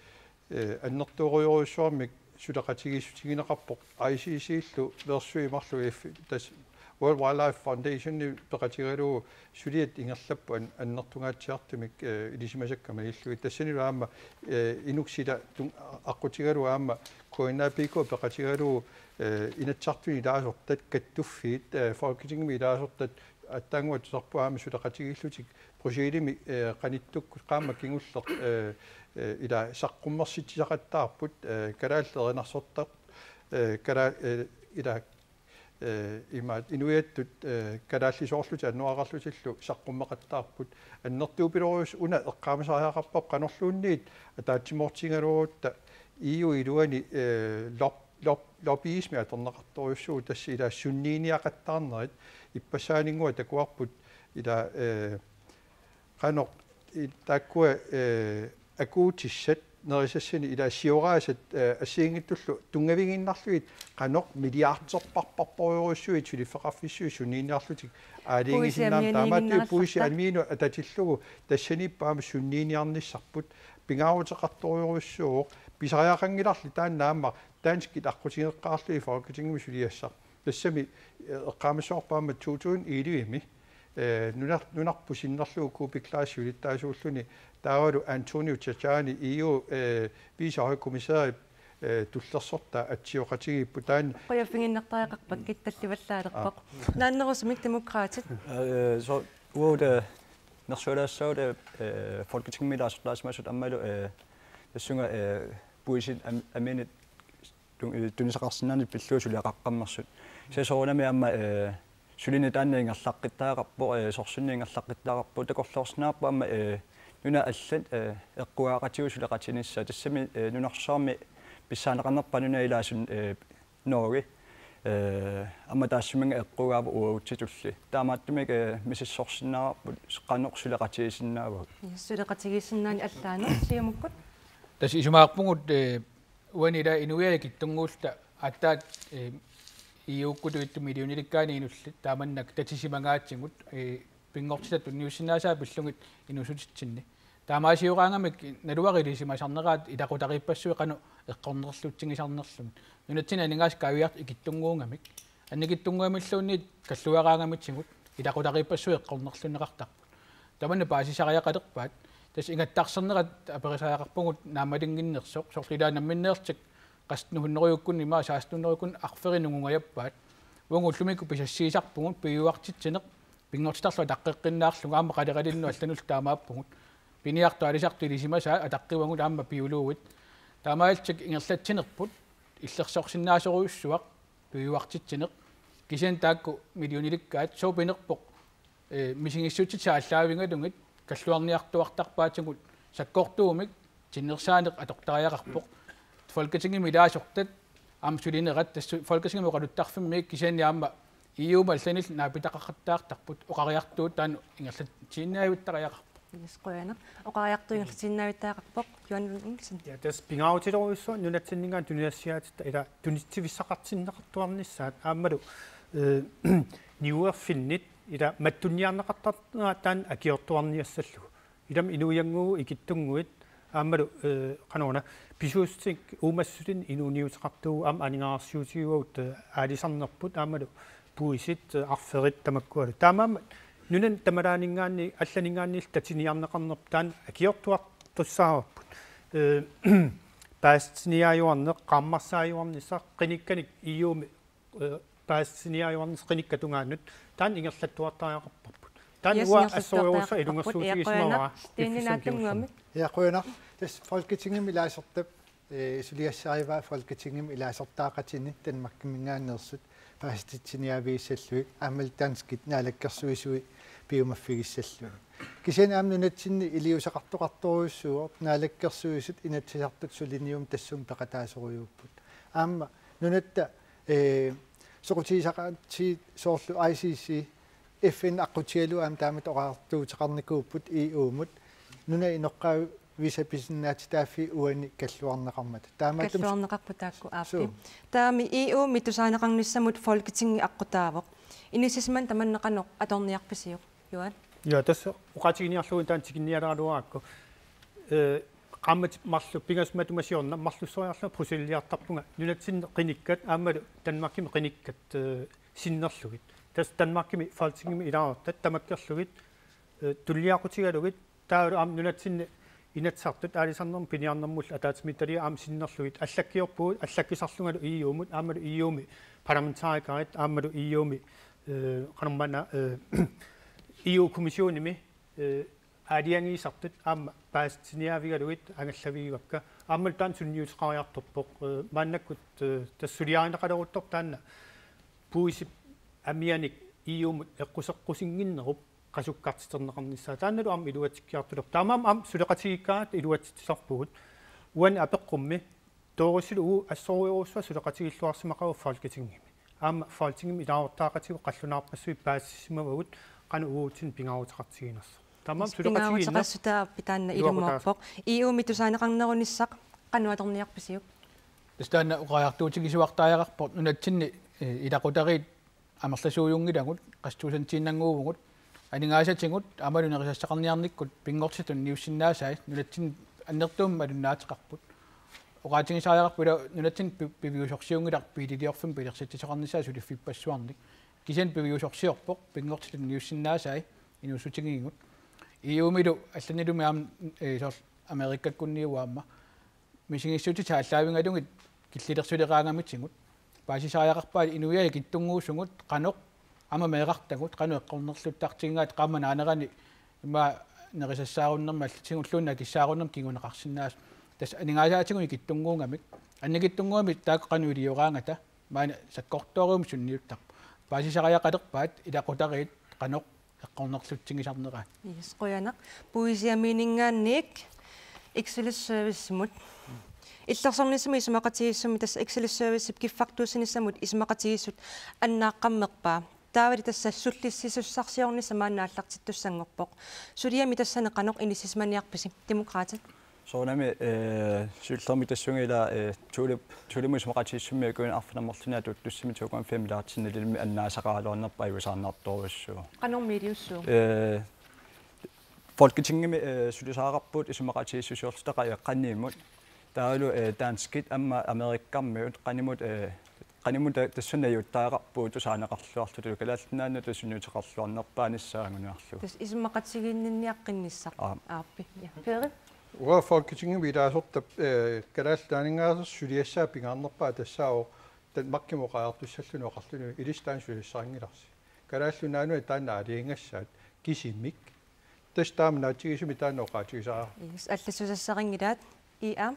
eh, annertoorujorujussuarmik suleqatigiissutigineqarpoq I C C-llu versus marluk F-, tassa World Wildlife Foundation-ip peqatigalugu suliat ingerlapput an-, annertungaatsiartumik, eh, ilisimasakka malillugit. Tassanilu aamma, eh, inuk sila tun-, aqqutigalugu aamma K N A P K peqatigalugu, eh, Inatsisartuni ilaasortat kattuffiit, eh, Folketingimi ilaasortat aatsaannguaq tusarput aamma suleqatigiillutik Bruxellesimi, eh, qanittukkut qaammat kingulleq, eh, eh, ila saqqummersitsisaqattaarput, eh, kalaallit erinarsortaq, eh, kala-, eh, ila, eh, imaat inuiattut, eh, kalaallisoorlutik annoraaqarlutillu saqqummeqattaarput. Annertuupilorujussuaq una eqqaamasariaqarparput qanorluunniit ataatsimoortigaluarutta E U iluani, eh, lop-, lop-, lobbyismi atorneqartorujussuuvoq, tassa ila sunniiniaqattaarnerit ippassaaninnguaq takuarput ila, eh, qanoq i-, taakkua, eh, akuutissat nerisassanik ila sioraasat, eh, assigiinngitsullu tunngavigiinnarlugit qanoq milliarderparparporujussuit suliffeqarfissuit sunniiniarlutik aalajangiisinnaammat, taamaattumik puisit amiinik atatillugu tassaniippoq aamma sunniiniarnissarput pingaaruteqartorujussuuvoq, pisariaqanngilarli taanna aamma danskit aqqutigeqqaarlugit Folketingimi suliassaq. Tassami, eh, eqqaamassavarput aamma to tusind elleve-mi, eh, nunar-, nunarput sinnerlugu Kuupik Kleist siulittaasuulluni taavalu Antonio Tajani E U, eh, vice højkommissær, eh, tullersortaa atsioqatigiippoq taanna. Qujaffigiinnartariaqarpakka, tallivallaalereerpoq. Naannerusumik Demokraatit. Eh, så, uagut, eh, nersualaassaagut, eh, Folketingimi ilaasortaasimasut aammalu, eh, tassunga, eh, puisit am-, amiinnit tu-, eh, tunisaqarsinnaaneq pillugu suliaqaqqammersut. Kisianni soorunami aamma, eh, sulineq taanna ingerlaqqittariaqarpoq, eh, sorsunneq ingerlaqqittariaqarpoq, takorloorsinnaavarput aamma, eh, nunat allat, eh, eqqugaaqatigiit suleqatiginissaat. Tassami, eh, nunarsuarmi pissaaneqarnerpaat nunat ilaasut, eh, Norge. Eh, aamma taassumannga eqqugaavoq uagutsitulli. Taamaattumik, eh, misissorsinnaavarput qanoq suleqatigisinnaavagut. Ja, suleqatigisinnaanera allaaneq Siumukkut. Tassa isumaqarpugut, eh, uani ila inuiaat ikittunnguulluta aatsaat, eh, E U-kkut tuittut millionilikkaanni inullit taamannak tatisimagaatigut, eh, pinngortitaq tunniussinnaasaat pillugit inuussutitsinni. Taamaasioraangamik naluara ilisimasarneraat ilaqutariippassuit qanoq eqqornerlutsigisarnerlugit. Nunatsinni aningaasat kaaviiaartut ikittunnguugamik. Annikitsunnguamilluunniit kalluaraangamitigut ilaqutariippassuit eqqornerlunneqartarput. Tamanna paasisariaqalerpaat. Tassa ingattarsernerat aperisariaqarpugut naammalinnginnersoq. Soorlu ilaat namminneerlutik qassit hundredeukkunni imaluunniit seksten hundredeukkunni arferit nungungajappaat. Uagut ullumikkut pisassiisarpugut piujuartitsineq pinngortitarlu ataqqeqqinnaarlugu aamma qaleralinnut allanullu taamaappugut. Piniartut aalisartut ilisimasaat ataqqivagut aamma piuluuit. Taamaalillutik ingerlatsinerput illersorsinnaasorujussuaq piujuartitsineq. Kisianni taakku millionilikkaat sooq pinerpoq, eh, misigissutsitut aallaavigalugit kalluarniartuartarpaatigut sakkortuumik tinnersaaneq atortariaqarpoq. Folketingimi ilaasortat aamma sulinerat tassa Folketingimi oqaluttarfimmiit kisianni aamma E U-mi allanillu naapitaqaqattaartarput oqariartuut taanna ingerlatsiinnaavittariaqarpoq. Yes, qujanaq. Oqariartuut ingerlatsiinnaavittariaqarpoq, Johan Lund Olsen. Ja, tassa pingaarutilerujussuaq nunatsinninngaanniit tunisassiaatitta ila tunitsivissaqartinneqartuarnissaat aammalu, eh, niuerfinnit ila mattunniarneqartarnerat taanna akiortuarniassallugu. Ilami inuiannguugut ikittunnguit aammalu, eh, qanoruna pisuussutit uumassutit inuuniuteqartuugut aamma aningaasarsiutigivagut, eh, aalisarnerput aammalu puisit, eh, arferit tamakkualu. Taamaammat nunani tamalaaninngaanniit allaninngaanniillu tatiniarneqarnerput taanna akiortuartussaavarput. Eh, paasitsiniaajuarneq, qaammarsaajuarnissaq, qinikkanik E U-mi, eh, paasitsiniaajuarnissaq qinikkat tungaannut taanna ingerlattuartariaqarparput. Taanna, yes, uanga ingerlattuartariaqarparput. Assorujussuaq ilungersuutigisimavara. Stine Naattam, Nuummi. Ja, qujanaq. Tassa Folketingimi ilaasortat, eh, suliassarivaa Folketingimi ilaasortaaqatinik Danmarkiminngaanneersut paasititsiniaavigissallugit aammalu danskit naalakkersuisui piumaffigissallugit. Kisianni aamma nunatsinni iliuuseqartoqartorujussuuvoq Naalakkersuisut Inatsisartut suliniummik tassunga peqataasorujuupput. Aamma nunatta, eh, soqutigisaqaatigiit soorlu I C C, F N aqqutigalugu aamma taamatut oqariartuuteqarnikuupput E U-mut. Nunap inoqqaavisat pisinnaatitaaffii uani kalluarneqarmata. Taamaattumik kalluarneqarput taakku, aappi. Suu. Taava E U-mi tusaaneqarnissamut Folketingi aqqutaavoq. Inissisimaneq tamanna qanoq atorniarpisiuk, Johan? Ja, tassa oqaatiginiarlugu taanna tikinnialeraluarakku. Eh, qaammatit marluk pingasut matuma siorna marlussoriarlunga Bruxellesiartarpunga nunatsinni qinikkat aammalu Danmarkimi qinikkat, eh, sinnerlugit. Tassa Danmarkimi Folketingimi ilaasortat tamakkerlugit, eh, tulliaqutigalugit taavalu aamma nunatsinni Inatsisartut aalisarnermut piniarnermullu ataatsimiititaliaq aamma sinnerlugit allakkiorpugut, allakkisarlungalu E U-mut aammalu E U-mi parlamentarikerit aammalu E U-mi, eh, qanormaanna, eh, E U-kommissionimi, eh, aalajangiisartut aamma paasitsiniaavigalugit angallavigivakka. Aammalu taanna sunniuteqariartorpoq, eh, maannakkut, eh, tassa suliarineqaleruttorpoq taanna puisip amianik E U-mut eqquseqqusinnginnerup qasukkatiterneqarnissaa. Taannalu aamma iluatsikkiartulerpoq. Taamaammat aamma suleqatigiikkaangatta iluatsitsisarpugut. Uani apeqqummi Doris-illu uagut assorujussuaq suleqatigiilluarsimaqavugut Folketingimi. Aamma Folketingimi ilaasortaaqatigut qallunaarpassuit paasisimavagut qanoq uagutsinnut pingaaruteqartiginersoq. Taamaammat suleqatigiinnaq. Pingaaruteqassutaa aappi taanna iluaqutaasut. Ilumoorpoq. E U-mi tusaaneqarnerunissaq qanoq atorniarpisiuk? Tassa taanna oqariartuutigisuartariaqarpoq nunatsinni, eh, ilaqutariit amerlasuujunngilagut, qassit tuusintiinnannguuvugut, aningaasatigut aammalu nerisassaqarniarnikkut pinngortitaq tunniussinnaasai nunatsinni annertuumik malunnaateqarput. Oqaatigisariaqarpoq ila nunatsinni pi-, piviusorsiunngilaq piililiorfimmi pilersitsisoqarnissaa suliffippassuarnik. Kisianni piviusorsiorpoq pinngortitaq tunniussinnaasai inuussutigiinnut. E U-milu allanilumi aamma, eh, soorlu Amerikakkunniu aamma misigissutit aallaavigalugit killilersuleqaangamitigut. Paasisariaqarpaat inuiaat ikittunnguusugut qanoq aamma meerartagut qanoq eqqornerluttartigigaat qaammat naanerani ima nerisassaarunnermi allatigulluunniit akissaarunnermi kinguneqarsinnaasoq. Tassa aningaasaatigut ikittunnguugamik. Annikittunnguugamik taakku qanoq ilioraangata maani sakkortoorujummik sunniuttarpoq. Paasisariaqalerpaat ilaqutariit qanoq eqqornerlutsigisarneraat. Yes, qujanaq. Puisiamiinninngaanniit Exelis Servicemut. Illersornissamut isumaqatigiissummi tassa Exelis Servicep kiffartuussinissamut isumaqatigiissut annaaqqammerpaa. Taavali tassa sullissisussarsiornissaq maanna aallartittussanngorpoq. Suliami tassani qanoq inissisimaniarpisi, Demokraatit? Soorunami, eh, siullermik tassunga ila, eh, Tulip, Tulimut isumaqatigiissummi ukiuni arfineq-marlunni atuuttussami to komma fem milliardinik nalilimmik annaasaqaraluarnerput ajuusaarnartorujussuuvoq. Qanormi iliussuuvoq? Eh, Folketingimi, eh, sulisariaqarpugut isumaqatigiissusiorluta qaa-, qanimut. Taavalu, eh, danskit aamma Amerikkarmiut qanimut, eh, qanimut ta-, tassunga najuuttariaqarpugut tusaaneqarluarluta Kalaallit Nunaannut sunniuteqarluarnerpaanissaa anguniarlugu. Tassa isumaqatigiinniaqqinnissaa. Aap. Aappi. Ja. Peder? Uanga Folketingimi ilaasortap, eh, Kalaallit Nunaanninngaanneersoq suliassaa pingaarnerpaaq tassaavoq Danmarkimut oqariartussalluni oqarluni ilissi taanna suliassarinngilarsi. Kalaallit Nunaannut taanna aalajangissaat kisimik. Tassa taama naatsigisumik taanna oqaatigisara. Yes, allassusassarinngilaat. I A?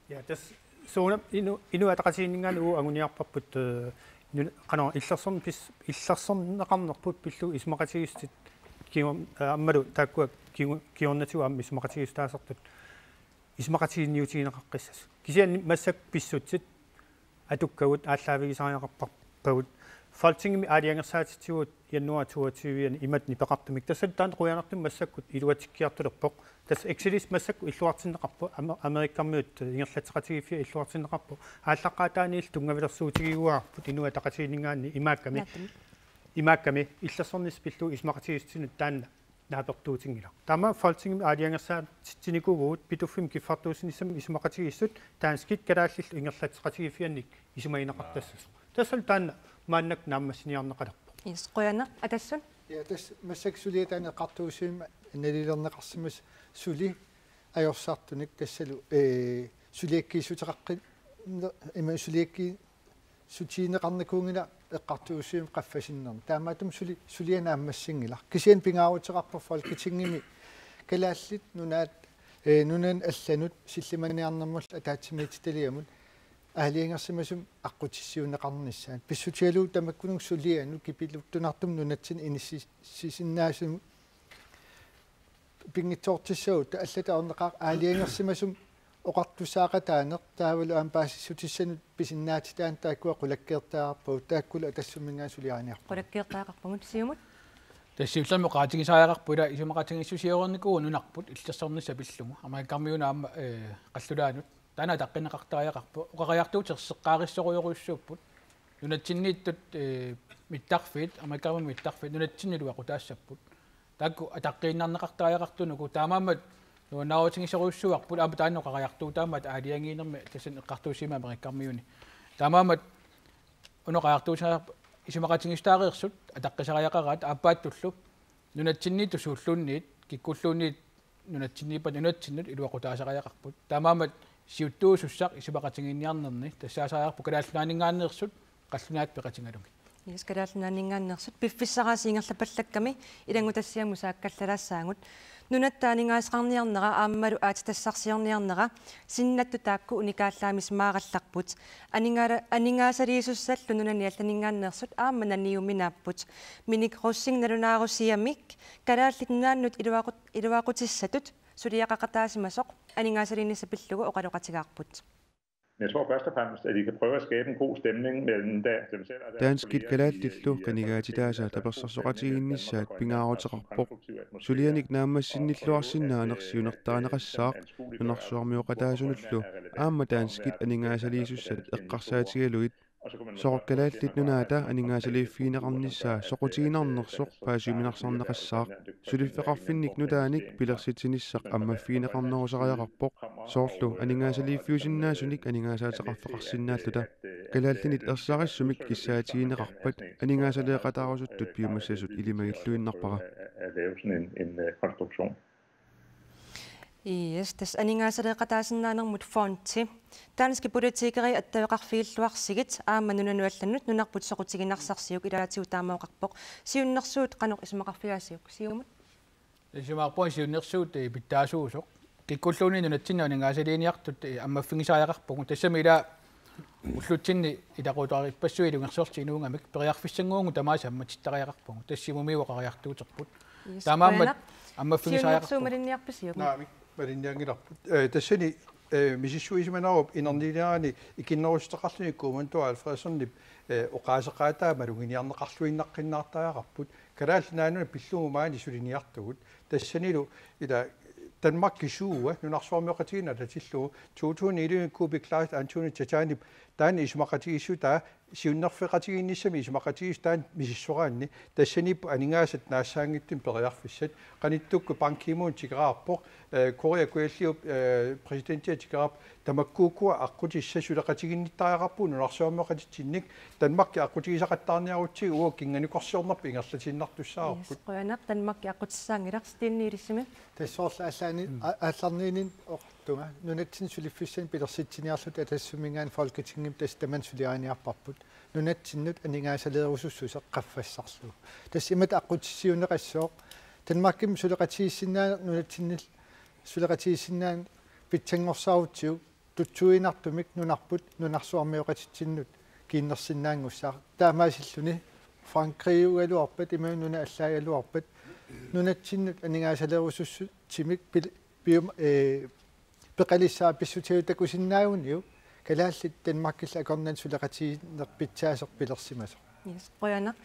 Ja, tassa soorunami Inu-, Inuit Ataqatigiinninngaanniit uagut anguniarparput, eh, nun-, qanoq illersorn-, pis-, illersorneqarnerput pillugu isumaqatigiissutit kingu-, eh, aammalu taakkua kingu-, kingornatigut aamma isumaqatigiissutaasartut isumaqatiginninniutigineqaqqissasoq. Kisianni massakkut pissutsit atukkagut aallaavigisariaqarparpagut. Folketingimi aalajangersaatitsivugut januar toogtyve-ani imatut nipeqartumik. Tassa taanna qujanartumik massakkut iluatsikkiartulerpoq. Tassa Exelis massakkut illuartinneqarpoq, Amer-, Amerikkarmiut ingerlatseqatigiiffiat illuartinneqarpoq. Aallaqqaataaniillu tunngavilersuutigiuaarput Inuit Ataqatigiinninngaanniit imaakkami. Imaakkami. Imaakkami illersornissaq pillugu isumaqatigiissutinik taanna naapertuutinngilaq. Taamaammat Folketingimi aalajangersaatitsinikuuvugut Pituffimmi kiffartuussinissamut isumaqatigiissut danskit kalaallillu ingerlatseqatigiiffiannik isumagineqartassasoq. Tassalu taanna maannakkut naammassiniarneqalerpoq. Yes, qujanaq. Atassut? Ja, tassa massakkut suliat taanna eqqartuussivimmi nalilerneqarsimasoq suli ajorsartunik tassalu, eh, suliakkiissuteqaqqi-, ima suliakkii- sutigineqarnikuunngilaq eqqartuussivimmi qaffasinnermi. Taamaattumik suli-, suliaq naammassinngilaq. Kisianni pingaaruteqarpoq Folketingimi Kalaallit Nunaat, eh, nunanut allanut sillimaniarnermullu ataatsimiititaliamut aalajangersimasumik aqqutissiuunneqarnissaat. Pissutigalugu tamakkununnga sulianut kipiluttunartumik nunatsinni inississisinnaasumut pinngitsoortissagutsigu allatut ajornaqaaq aalajangersimasumik oqartussaaqataaneq taavalu aamma paasissutissanut pisinnaatitaaneq taakkua qulakkeertariaqarpagut taakkulu Atassumminngaanniit suliariniarpagut. Qulakkeertariaqarpagut Siumut. Tassa siullermik oqaatigisariaqarpoq ila isumaqatigiissusioreernikuuvoq nunarput illersornissaq pillugu. Amerikkarmiunit aamma, eh, qallulaanut. Taanna ataqqinneqartariaqarpoq. Oqariartuutit erseqqaarissorujorujussuupput. Nunatsinniittut, eh, mittarfiit, Amerikkarmiut mittarfiit, nunatsinni iluaqutaassapput. Taakku ataqqiinnarneqartariaqartunuku, taamaammat nuannaarutigisorujussuuarput, aamma taanna oqariartuutaammat aalajangiinermi tassani eqqartuussivimmi Amerikkarmiuni. Taamaammat una oqariartuussaagut isumaqatigiissutaareersut ataqqisariaqaraat aappaattullu nunatsinniittut suulluunniit, kikkulluunniit nunatsinniippat nunatsinnut iluaqutaasariaqarput. Taamaammat siuttuusussaq isumaqatigiinniarnerni tassaasariaqarpoq Kalaallit Nunaanninngaanneersut qallunaatut peqatigalugit. Yes, Kalaallit Nunaanninngaanneersut piffissaq aasiit ingerlapallakkami ilanngutassiamut saakkallalaassaagut. Nunatta aningaasaqarniarnera aammalu aatsitassarsiorniarnera sinnattut taakku unikaallaamisimaarallarput. Aningaala-, aningaasaliisussallu nunani allaninngaanneersut aamma naniuminaapput. Minik Rosing nalunaarusiamik Kalaallit Nunaannut iluaqut-, iluaqutissatut suliaqaqataasimasoq aningaasaliinissaq pillugu oqaloqatigaarput. Jeg tror først og fremmest, at vi kan prøve at skabe en god stemning mellem da-, dem selv og deres Danskit kolleger i, kalaallillu i, i, qinigaatitaasa i, tapersersoqatigiinnissaat pingaaruteqarpoq. Sulianik naammassinnilluarsinnaaneq siunertarineqassaaq nunarsuarmioqataasunullu aamma danskit aningaasaliisussat eqqarsaatigalugit Soorlu Kalaallit Nunaata aningaasaliiffigineqarnissaa soqutiginarnersoq paasiuminarsarneqassaaq. Suliffeqarfinnik nutaanik pilersitsinissaq ammaffigineqarnerusariaqarpoq. Soorlu aningaasaliiffiusinnaasunik aningaasaateqarfeqarsinnaalluta. Kalaallinit ersarissumik kissaatigineqarpat aningaasaleeqataarusuttut piumassasut ilimagilluinnarpara. At lave sådan en, en øh, konstruktion. Yes, tassa aningaasaleeqataasinnaanermut fondi. Danskit politikerit attaveqarfigilluarsigit aamma nunanut allanut nunarput soqutiginarsarsiuk, ilaatigut taama oqarpoq. Siunnersuut qanoq isumaqarfigaasiuk? Siumut? Isumaqarpunga siunnersuut, eh, pitsaasuusoq. Kikkulluunniit nunatsinnut aningaasaliiniartut, eh, ammaffigisariaqarpugut. Tassami ila ullutsinni ilaqutariippassuit ilungersorlutik inuugamik periarfissannguugut tamaasa ammatittariaqarpugut. Tassa Siumumiut oqariartuuterput. Yes, taamaammat qujanaq. Ammaffigisariaqarpugut. Siunnersuut malinniarpisiuk? Naamik, malinnianngilarput. Eh, tassani, eh, misissuisimanaarup inerniilerani ikinnerussuteqarluni Kuumantua Alfredsenip, eh, oqaaseqaataa maluginiarneqarluinnaqqinnaartariaqarput. Kalaallit Nunaannut pillugu maani suliniartugut. Tassanilu ila Danmarkip suua nunarsuarmioqatigiinneq atatillugu to tusind elleve Kuupik Kleist Anthony Tjatsjanip taanna isumaqatigiissutaa siunnerfeqatigiinnissamik isumaqatigiissut taanna misissoraanni tassaniipput aningaasat naassaanngitsumik periarfissat. Qanittukkut Ban Ki-moon tikeraarpoq, eh, Korea Kujalliup, eh, præsidentia tikeraarpoq, tamakkuukkua aqqutissat suleqatiginnittariaqarpugut nunarsuarmioqatitsinnik. Danmarkip aqqutigisaqattaarniarutsigit uagut kinganikorsiornerput ingerlatiinnartussaavarput. Yes, qujanaq. Danmarkip aqqutissaanngilaq. Stinne Ilissimi. Tassa soorlu allaani, mm, a-, aallarniinit oqartunga, nunatsinni suliffissanik pilersitsiniarluta Atassutiminngaanniit Folketingimut tassa tamanna suliariniarparput. Nunatsinnut aningaasaleerusussuseq qaffassarlugu. Tassa imatut aqqutissiuunneqassaaq. Danmarkimi suleqatigiissinnaaneq nunatsinnillu suleqatigiissinnaaneq pitsanngorsaarutsigu tutsuiginartumik nunarput nunarsuarmioqatitsinnut kiinnersinnaanngussaaq. Taamaasilluni Frankrigimiugaluarpat imaluunniit nunat allaagaluarpat nunatsinnut aningaasaleerusussutsimik pil-, pium-, eh, peqalissaaq pissutigalugu takusinnaaguniuk kalaallit Danmarkillu akornanni suleqatigiinneq pitsaasoq pilersimasoq. Yes, qujanaq.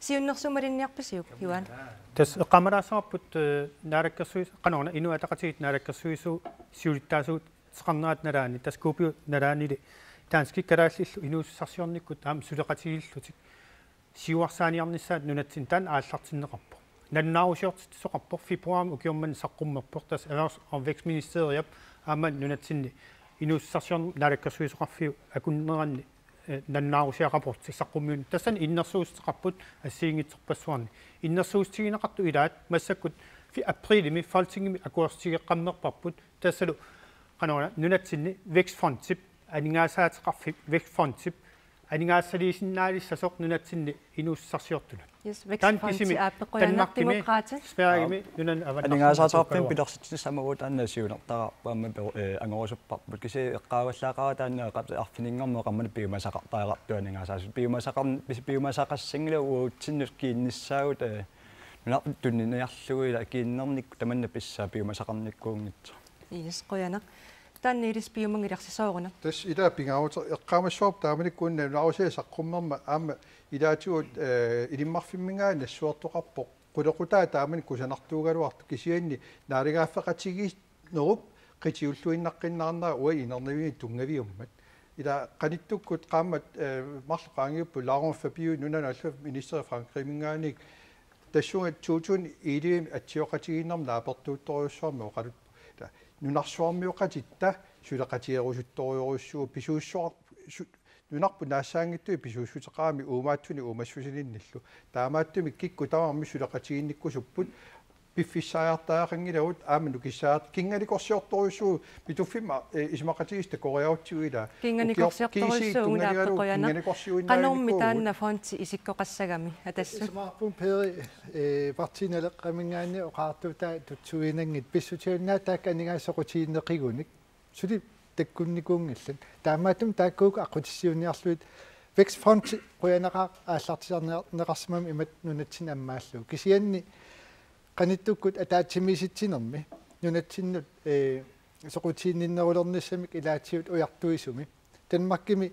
Siunnersuut malinniarpisiuk, Johan? Tassa eqqaamalaassavarput, eh, naalakkersuis-, qanoruna, Inuit Ataqatigiit Naalakkersuisut siulittaasuuteqarnerata nalaani, tassa Kuupiup nalaanili danskit kalaallillu inuussutissarsiornikkut aamma suleqatigiillutik siuarsaaniarnissaat nunatsinni taanna aallartinneqarpoq. Nalunaarusiortitsisoqarpoq, februarimi ukioq manna saqqummerpoq, tassa Erhvervs- og Vækstministeriap aamma nunatsinni inuussutissarsiornermut naalakkersuisoqarfiup akunneranni, eh, nalunaarusiaq rapporti saqqummiunneqarpoq. Tassani innersuussuteqarput assigiinngitsorpassuarni. Innersuussutigineqartut ilaat massakkut fi-, aprilimi Folketingimi akuersissutigeqqammerparput, tassalu qanoruna, nunatsinni Vækstfondip, aningaasaateqarfik Vækstfondip aningaasaliisinnaalissasoq nunatsinni inuussutissarsiortunut. Yes, taanna Vækstfondi kisimi aappit. Qujanaq. Danmarkimi, Demokraatit. Sverigemit, nunanut avannaarsimasut. Aningaasaateqarfimmik pilersitsinissaq aamma uagut taanna siunertaraarput aamma pe-, eh, angorusupparput. Kisianni eqqaavallaaqaara taanna qap-, arfininngormat qamani piumasaqartariaqartut aningaasaasut. Piumasaqarn-, pis-, piumasaqassanngilaq uagutsinnut kiinnissaagut, eh, nunarput tuniniarlugu ila kiinnernikkut tamanna pissaaq piumasaqarnikkuunngitsoq. Yes, qujanaq. Taanna ilissi piumanngilarsi, sooruna? Tassa ila pingaarute-, eqqaamassavarput taamanikkut nalunaarusiaq saqqummermat aamma ilaatigut, eh, Ilimmarfimminngaanniit nassuertoqarpoq. Qulequtaa taamani kusanartuugaluartoq kisianni naalagaaffeqatigiinnerup qitiulluinnaqqinnaarnera uagut inerniviit tunngaviummat. Ila qanittukkut qaammat, eh, marluk qaangiupput Laurent Fabius nunanut allanut ministeri Frankrigiminngaanniit tassunga to tusind elleve atsioqatigiinnermut naapertuuttorujussuarmik oqaluttoq. Ila nunarsuarmioqatitta suleqatigerusuttorujussuuvoq pisuussuar-, su-, nunarput naassaanngitsumik pisuussuteqarami uumaatsunik uumassusilinnillu. Taamaattumik kikkut tamarmik suleqatiginnikkusupput piffissariartariaqanngilagut aamma nukissariart-, kinganikorsiortorujussuuvoq Pituffimmi, eh, isumaqatigiissut takoriarutsigu ila. Kinganikorsiortorujussuuvoq. Ukiorput kiisii ila, tunngavigalugu, qujanaq. Kinganikorsiuinnarnikuuvugut. Qanormi taanna fondi isikkoqassagami, Atassut? Isumaqarpunga Peri, eh, Partii Naleqqaminngaanniit oqaatigisaa tutsuiginanngitsoq pissutigalugu taakku aningaasat soqutiginneqigunik suli takkunnikuunngillat. Taamaattumik taakkuuku aqqutissiuunniarlugit Vækstfondi qujanaqaaq aallartisarneqarsimammat imatut nunatsinni ammaallugu. Kisianni qanittukkut ataatsimiisitsinermi nunatsinnut, eh, soqutiginninnerulernissamik ilaatigut ujartuisumi. Danmarkimi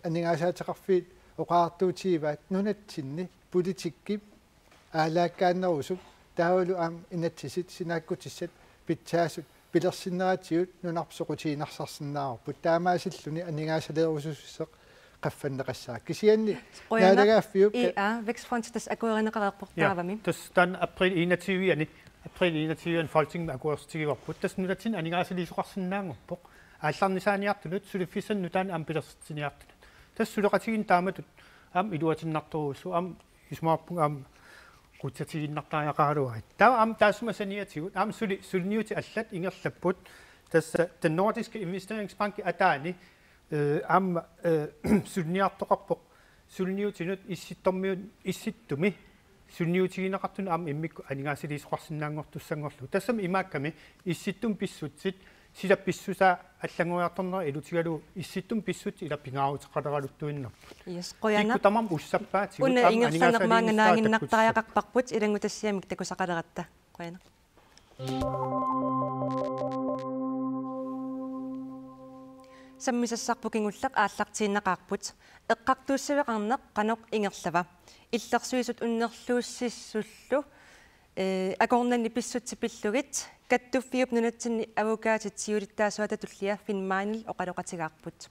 aningaasaateqarfiit oqariartuutigivaat nunatsinni politikkip aalaakkaannerusup taavalu aamma inatsisit sinaakkutissat pitsaasut pilersinneratigut nunarput soqutiginarsarsinnaavarput. Taamaasilluni aningaasaleerusussuseq qaffanneqassaaq. Kisianni qujanaq. Naalagaaffiup I A Vækstfond tassa akuerineqareerpoq. Ja, taavami. Tassa taanna april enogtyve-ani, april enogtyve-ani Folketingimi akuersitigivarput. Tassa nunatsinni aningaasaliisoqarsinnaanngorpoq. Aallarnisaaniartunut, suliffissanut nutaanik aamma pilersitsiniartunut. Tassa suleqatigiinneq taamatut aamma iluatinnartorujussuuvoq, aamma isumaqarpunga aamma qutsatigiinnartariaqaraluarit. Taava aamma taassuma saniatigut aamma suli suliniutit allat ingerlapput. Tassa Den Nordiske Investeringsbanki ataani, eh, aamma, eh, suliniartoqarpoq suliniutinut Issittormiut, Issittumi suliniutigineqartunut aamma immikkut aningaasaliisoqarsinnaanngortussanngorlugu. Tassami imaakkami Issittumi pissutsit sila pissusaa allanngoriartornera ilutigalugu Issittumi pissutsit ila pingaaruteqaleraluttuinnarput. Yes, qujanaq. Kikkut tamarmik ussappaatigut. Una aamma ingerlanermaanga aningaasaliinissaa naaginnartariaqarparput ilanngutassiamik takusaqaleratta. Qujanaq. Sammisassarput kingulleq aallartiinnaqaarput. Eqqartuussiveqarneq qanoq ingerlava? Illersuisut unnerluussisullu, eh, akornanni pissutsit pillugit, kattuffiup nunatsinni advokatit siulittaasuata tullia Finn Meinl oqaloqatigaarput.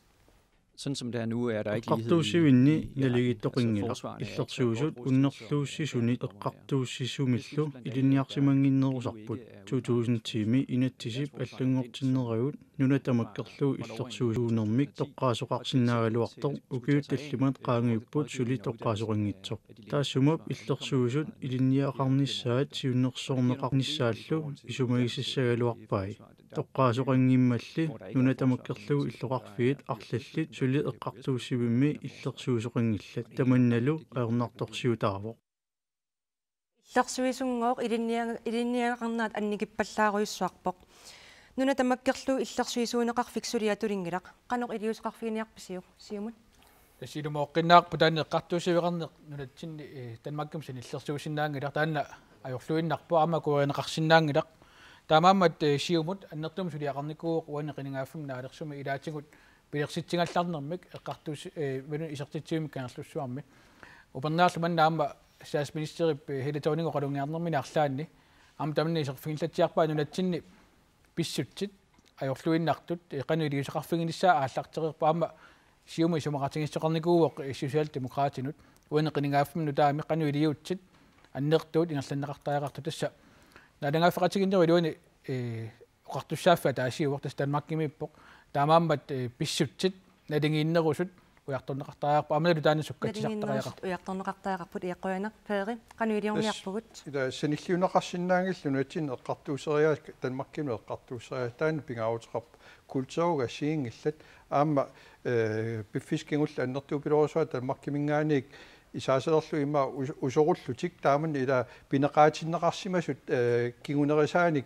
Sådan som det er nu, er der ikke lighed i, i, i retten. Eqqartuussivinni naligiittoqanngilaq. Illersuisut unnerluussisunit eqqartuussisumillu ilinniarsimannginnerusarput. To tusind ti-mi inatsisip allanngortinneragut nuna tamakkerlugu illersuisuunermik toqqaasoqarsinnaagaluartoq ukiut tallimat qaangiupput suli toqqaasoqanngitsoq. Taassuma illersuisut ilinniagaqarnissaat siunnersorneqarnissaallu isumagisassagaluarpai. Toqqaasoqanngimmalli nuna tamakkerlugu illoqarfiit arlallit suli eqqartuussivimmi illersuisoqanngillat. Tamannalu ajornartorsiutaavoq. Illersuisunngooq ilinnia-, ilinniagaqarnerat annikippallaarujussuarpoq. Nuna tamakkerlugu illersuisuuneqarfik suli atulinngilaq. Qanoq iliuuseqarfiginiarpisiuk Siumut? Tassa ilumooqqinnaarpoq taanna eqqartuussiveqarneq nunatsinni, eh, Danmarkimi sanillersuusinnaanngilaq, taanna ajorluinnarpoq aamma akuerineqarsinnaanngilaq. Taamaammat, eh, Siumut annertuumik suliaqarnikuuvoq uani qinigaaffimmi naalersummik ilaatigut pilersitsigallarnermik eqqartuus-, eh, imaluunniit isertitsivimmi Kangerlussuarmi. Upernaarlu manna aamma statsministerip, eh, Helle Thorning oqalugiarnermini arlaanni aamma tamanna iserfigilatsiarpaa nunatsinni pissutsit ajorluinnartut, eh, qanoq iliuuseqarfiginissaa aallartereerpoq aamma Siumut isumaqatigiissoqarnikuuvoq, eh, Socialdemokraatinut uani qinigaaffimmi nutaami qanoq iliuutsit annertuut ingerlanneqartariaqartut. Tassa naalagaaffeqatigiinnerup iluani, eh, oqartussaaffik ataasiuvoq, tassa Danmarkimiippoq. Taamaammat, eh, pissutsit naligiinnerusut ujartorneqartariaqarput, aammalu taanna sukkatsisartariaqarpoq. Naligiinnerusut ujartorneqartariaqarput, iaqqujanaq. Peeri, qanoq iliorniarpugut? Tassa ila sanilliunneqarsinnaanngillat nunatsinni eqqartuusseriaat, Danmarkimi eqqartuusseriaat, taanna pingaaruteqarpoq. Kulturiga assigiinngillat aamma, eh, piffissaq kingulleq annertupiloorsuaq Danmarkiminngaanniit isaasalerlu ima us-, usorullutik taamanna ila pineqaatinneqarsimasut, eh, kingunerisaanik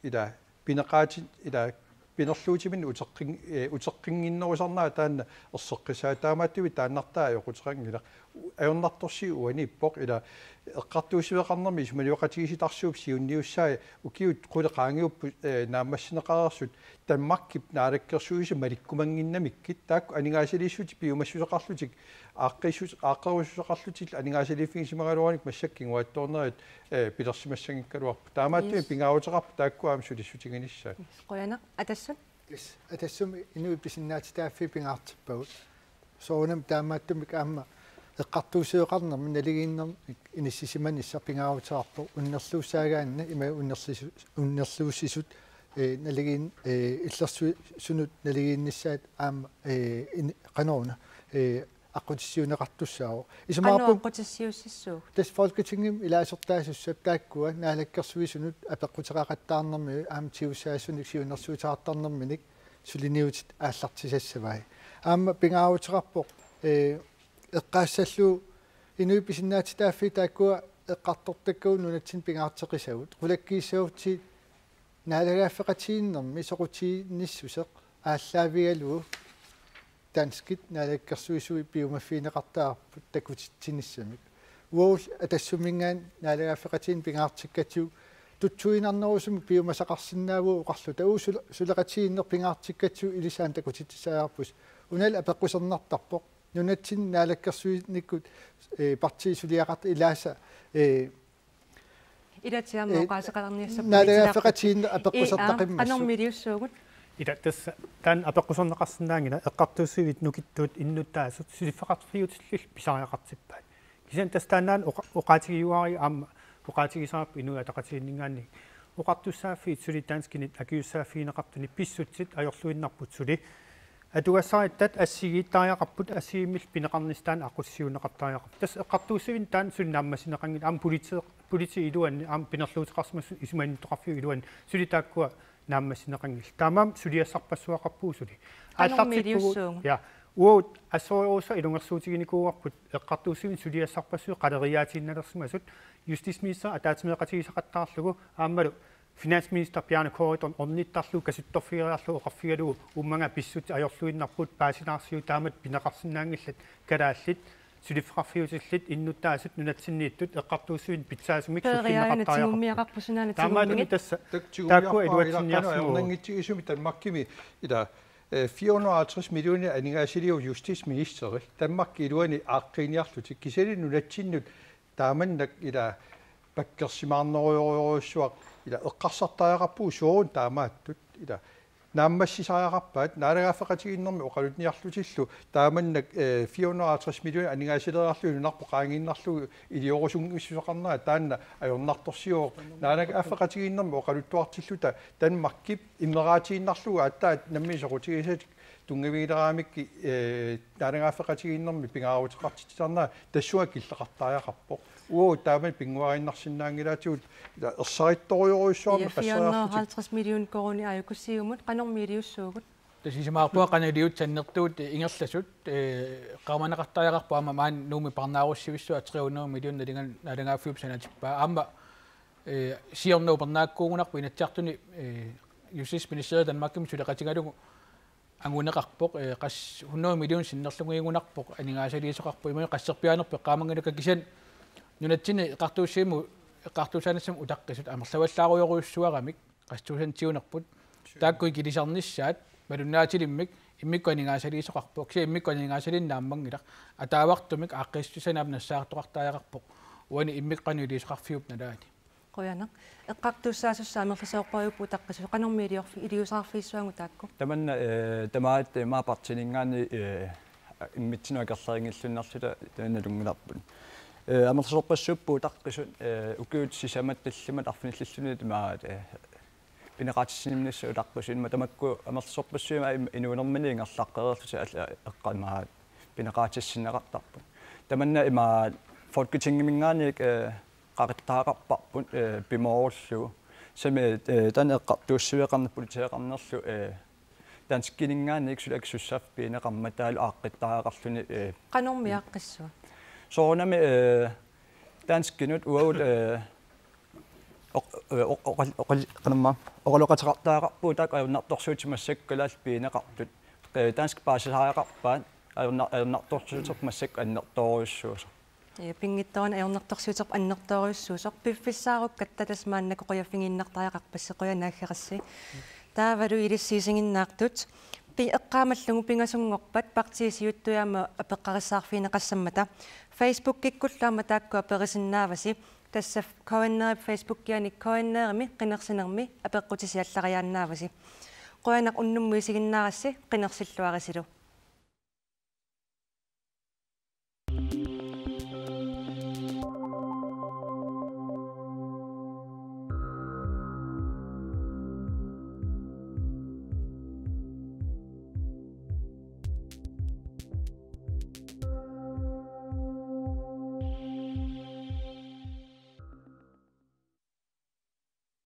ila pineqaatin-, ila pinerluutiminnik uteqqin-, eh, uteqqinnginnerusarnera taanna erseqqissaaq, taamaattumik taannartaa ajoquteqanngilaq. Ajornartorsiut uaniippoq ila eqqartuussiveqarnermi isumaliuqatigiissitarsuup siunniussaa ukiut qulit qaangiupput, eh, naammassineqareersut Danmarkip naalakkersuisut malikkumannginnamikkit taakku aningaasaliissutit piumassuseqarlutik aaqqissus-, aaqqerussuseqarlutik aningaasaliiffigisimagaluarunik massakkut kinguaattoornerit, eh, pilersimassanngikkaluarput. Taamaattumik Yes. pingaaruteqarpoq taakku aamma sulissutiginissaat. Yes. Qujanaq, Atassut? Yes. Atassumi inuit pisinnaatitaaffii pingaartippagut. Soorunami taamaattumik aamma eqqartuussiveqarnermi naligiinnermik inissisimanissaq pingaaruteqarpoq unnerluussaagaanni ima unnerlisu-, unnerluussisut, eh, naligiin-, eh, illersuisunut naligiinnissaat aamma, eh, in-, qanoruna, eh, aqqutissiuunneqartussaavoq. Qanoq isumaqarpunga aqqutissiuussissuugut? Tassa Folketingimi ilaasortaasussat taakkua naalakkersuisunut apeqquteqaqattaarnermi aamma tigussaasunik siunnersuuteqartarnerminik suliniutit aallartisassavai. Aamma pingaaruteqarpoq, eh, eqqaassallugu inuit pisinnaatitaaffii taakkua eqqartortakkagut nunatsinni pingaarteqisagut. Qulakkiissagutsigit naalagaaffeqatigiinnermi soqutiginnissuseq aallaavigalugu danskit naalakkersuisui piumaffigineqartarput takutitsinissamik. Uagut Atassuminngaanniit naalagaaffeqatigiinneq pingaartikkatsigu tutsuiginarnerusumik piumasaqarsinnaavugut oqarluta uagut sule-, suleqatigiinneq pingaartikkatsigu ilissi aamma takutitsisariaqarpusi. Unalu apeqqusernartarpoq. Nunatsinni naalakkersuinikkut, eh, partiit suliaqartut ilaasa, eh, Ilaatigut aamma eh, oqaaseqalerniassapput naalagaaffeqatigiinneq apeqqusartaqimmassuk. I A, qanormi iliussuugut? Ila tassa taanna apeqquserneqarsinnaanngilaq, eqqartuussiviit nukittuut innuttaasut suliffeqarfiutillillu pisariaqartippaat. Kisianni tassa taannaana oqa-, oqaatigiuarit aamma oqaatigisarput Inuit Ataqatigiinninngaanniit oqartussaaffiit suli danskinit akisussaaffigineqartunik pissutsit ajorluinnarput suli. Atugassarittat assigiittariaqarput, assigiimmillu pineqarnissaq taanna aqutsisuunneqartariaqarpoq. Tassa eqqartuussiviit taanna suli naammassineqanngilaq, aamma politi-, politiit iluanni, aamma pinerluuteqarsimasut isumaginnittoqarfiup iluanni suli taakkua naammassineqanngillat. Taamaammat suliassarpassuaqarpugut suli. Qanormi aallartippugut iliussuugut? Ja. Uagut assorujussuaq ilungersuutiginikuuarput eqqartuussiviit suliassarpassuit qaleriaatiinnalersimasut, justitsminister ataatsimeeqatigisaqattaarlugu aammalu finansminister Bjarne Corydon ornittarlugu kasuttorfigeriarlugu oqarfigalugu uummaga pissutsit ajorluinnarput, paasilaarsiuk taamatut pineqarsinnaanngillat kalaallit suliffeqarfiutillit innuttaasut nunatsinniittut eqqartuussiviit pitsaasumik peeriaana suliffeqartariaqarput. Tigummiaqarpoq sunaana. Taamaattumik tigummiit tassa taakkua iluatsinniarsimavoq. Ajornanngitsuusumik Danmarkimi ila, eh, fire hundrede og halvtreds millioner aningaasaliivoq justitsministeri Danmarkip iluani aaqqiiniarlutik, kisianni nunatsinnut taamannak ila pakkersimaarnerujorujussuaq ila eqqarsartariaqarpugut soorunami taamaattut ila naammassisariaqarpaat, naalagaaffeqatigiinnermi oqalunniarlutillu taamannak, eh, fire hundrede og halvtreds millioner aningaasaleeriarlugit nunarput qaangiinnarlugu iliorusunngissuseqarnera taanna ajornartorsiuvoq, naalagaaffeqatigiinnermi oqaluttuartilluta Danmarkip imeraatiinnarlugu aatsaat nammineq soqutigisatik tunngavigileramikkit, eh, naalagaaffeqatigiinnermi pingaaruteqartitsisarnera tassunga killeqartariaqarpoq. Uagut taamani pinnguariinnarsinnaanngilaatigut, ila ersarittorujorujussuarmik. Ja, qasseriarlutik. Fire hundrede og halvtreds million koruunit aajuku Siumut qanormi iliussuugut? Tassa isumaqarpunga qanoq iliuutsit annertuut ingerlasut, eh, eqqaamaneqartariaqarpoq aamma maani Nuummi parnaarussivissuaq tre hundrede million nalinga-, naalagaaffiup sanatippaa. Aamma, eh, siorna upernaakkuugunarpoq Inatsisartuni, eh, justitsministeri Danmarkimi suleqatigalugu anguneqarpoq, eh, qas-, hundrede million sinnerlunngigunarpoq aningaasaliisoqarpoq, imaluunniit qasserpiaanerput eqqaamanngilakka, kisianni nunatsinni eqqartuussivimmut, eqqartuussaanissamut utaqqisut amerlavallaarujorujussuaramik qassit tuusintiunerput. Taakku ikilisarnissaat malunnaatilimmik immikkut aningaasaliisoqarpoq, kisianni immikkut aningaasaliineq naammanngilaq. Ataavartumik aaqqiissutissanik aamma nassaartoqartariaqarpoq uani immikkut qanoq iliuuseqarfiup nalaani. Qujanaq. Eqqartuussaasussaat amerlasoorpassuupput utaqqisut, qanormi iliorfi-, iliuuseqarfigissavagut taakku? Tamanna, eh, tamaat, eh, maani partiininngaanniit, eh, immitsinnut akerlerinngilluinnarluta tamanna nalunngilarput. Eh, amerlasoorpassuupput utaqqisut, eh, ukiut sisamat tallimat arfinillilluni tamaat, eh, pineqaatissinninnissaq utaqqisuummat, tamakku amerlasoorpassuit aamma im-, inuunerminni ingerlaqqereerlutik al-, eqqaamaat pineqaatissinneqartarput. Tamanna imaat Folketingiminngaanniit, eh, qaqittariaqarparput, eh, pimoorullugu. Tassami, eh, taanna eqqartuussiveqarneq, politeeqarnerlu, eh, danskininngaanniit suli akisussaaffik pigineqarmat taavalu aaqqittariaqarluni, eh. Qanormi aaqqissuat? Soorunami, eh, danskinut uagut, eh, oq-, eh, oq-, oqal-, oqal-, qanormaa, oqaloqateqartariaqarpugut taakku ajornartorsiutit massakkut kalaallit pigineqartut. Eh, danskit paasisariaqarpaat ajorna-, ajornartorsiuterput massakkut annertoorujussuusoq. Ja, pinngitsoorani ajornartorsiuterput annertoorujussuusoq. Piffissaarukkatta tassa maannakkut qujaffigiinnartariaqarpassi, qujanaq Aggerassi. Taavalu ilissi isiginnaartut. Pi-, eqqaamallugu pingasunngorpat partiit siuttui aamma apeqqarissaarfigineqassammata. Facebookikkullu aamma taakku aperisinnaavasi. Tassa KNR-ip Facebookiani K N R-imi qinersinermi apeqqutisiallariaannaavasi. Qujanaq unnummut isiginnaarassi, qinersilluarisilu.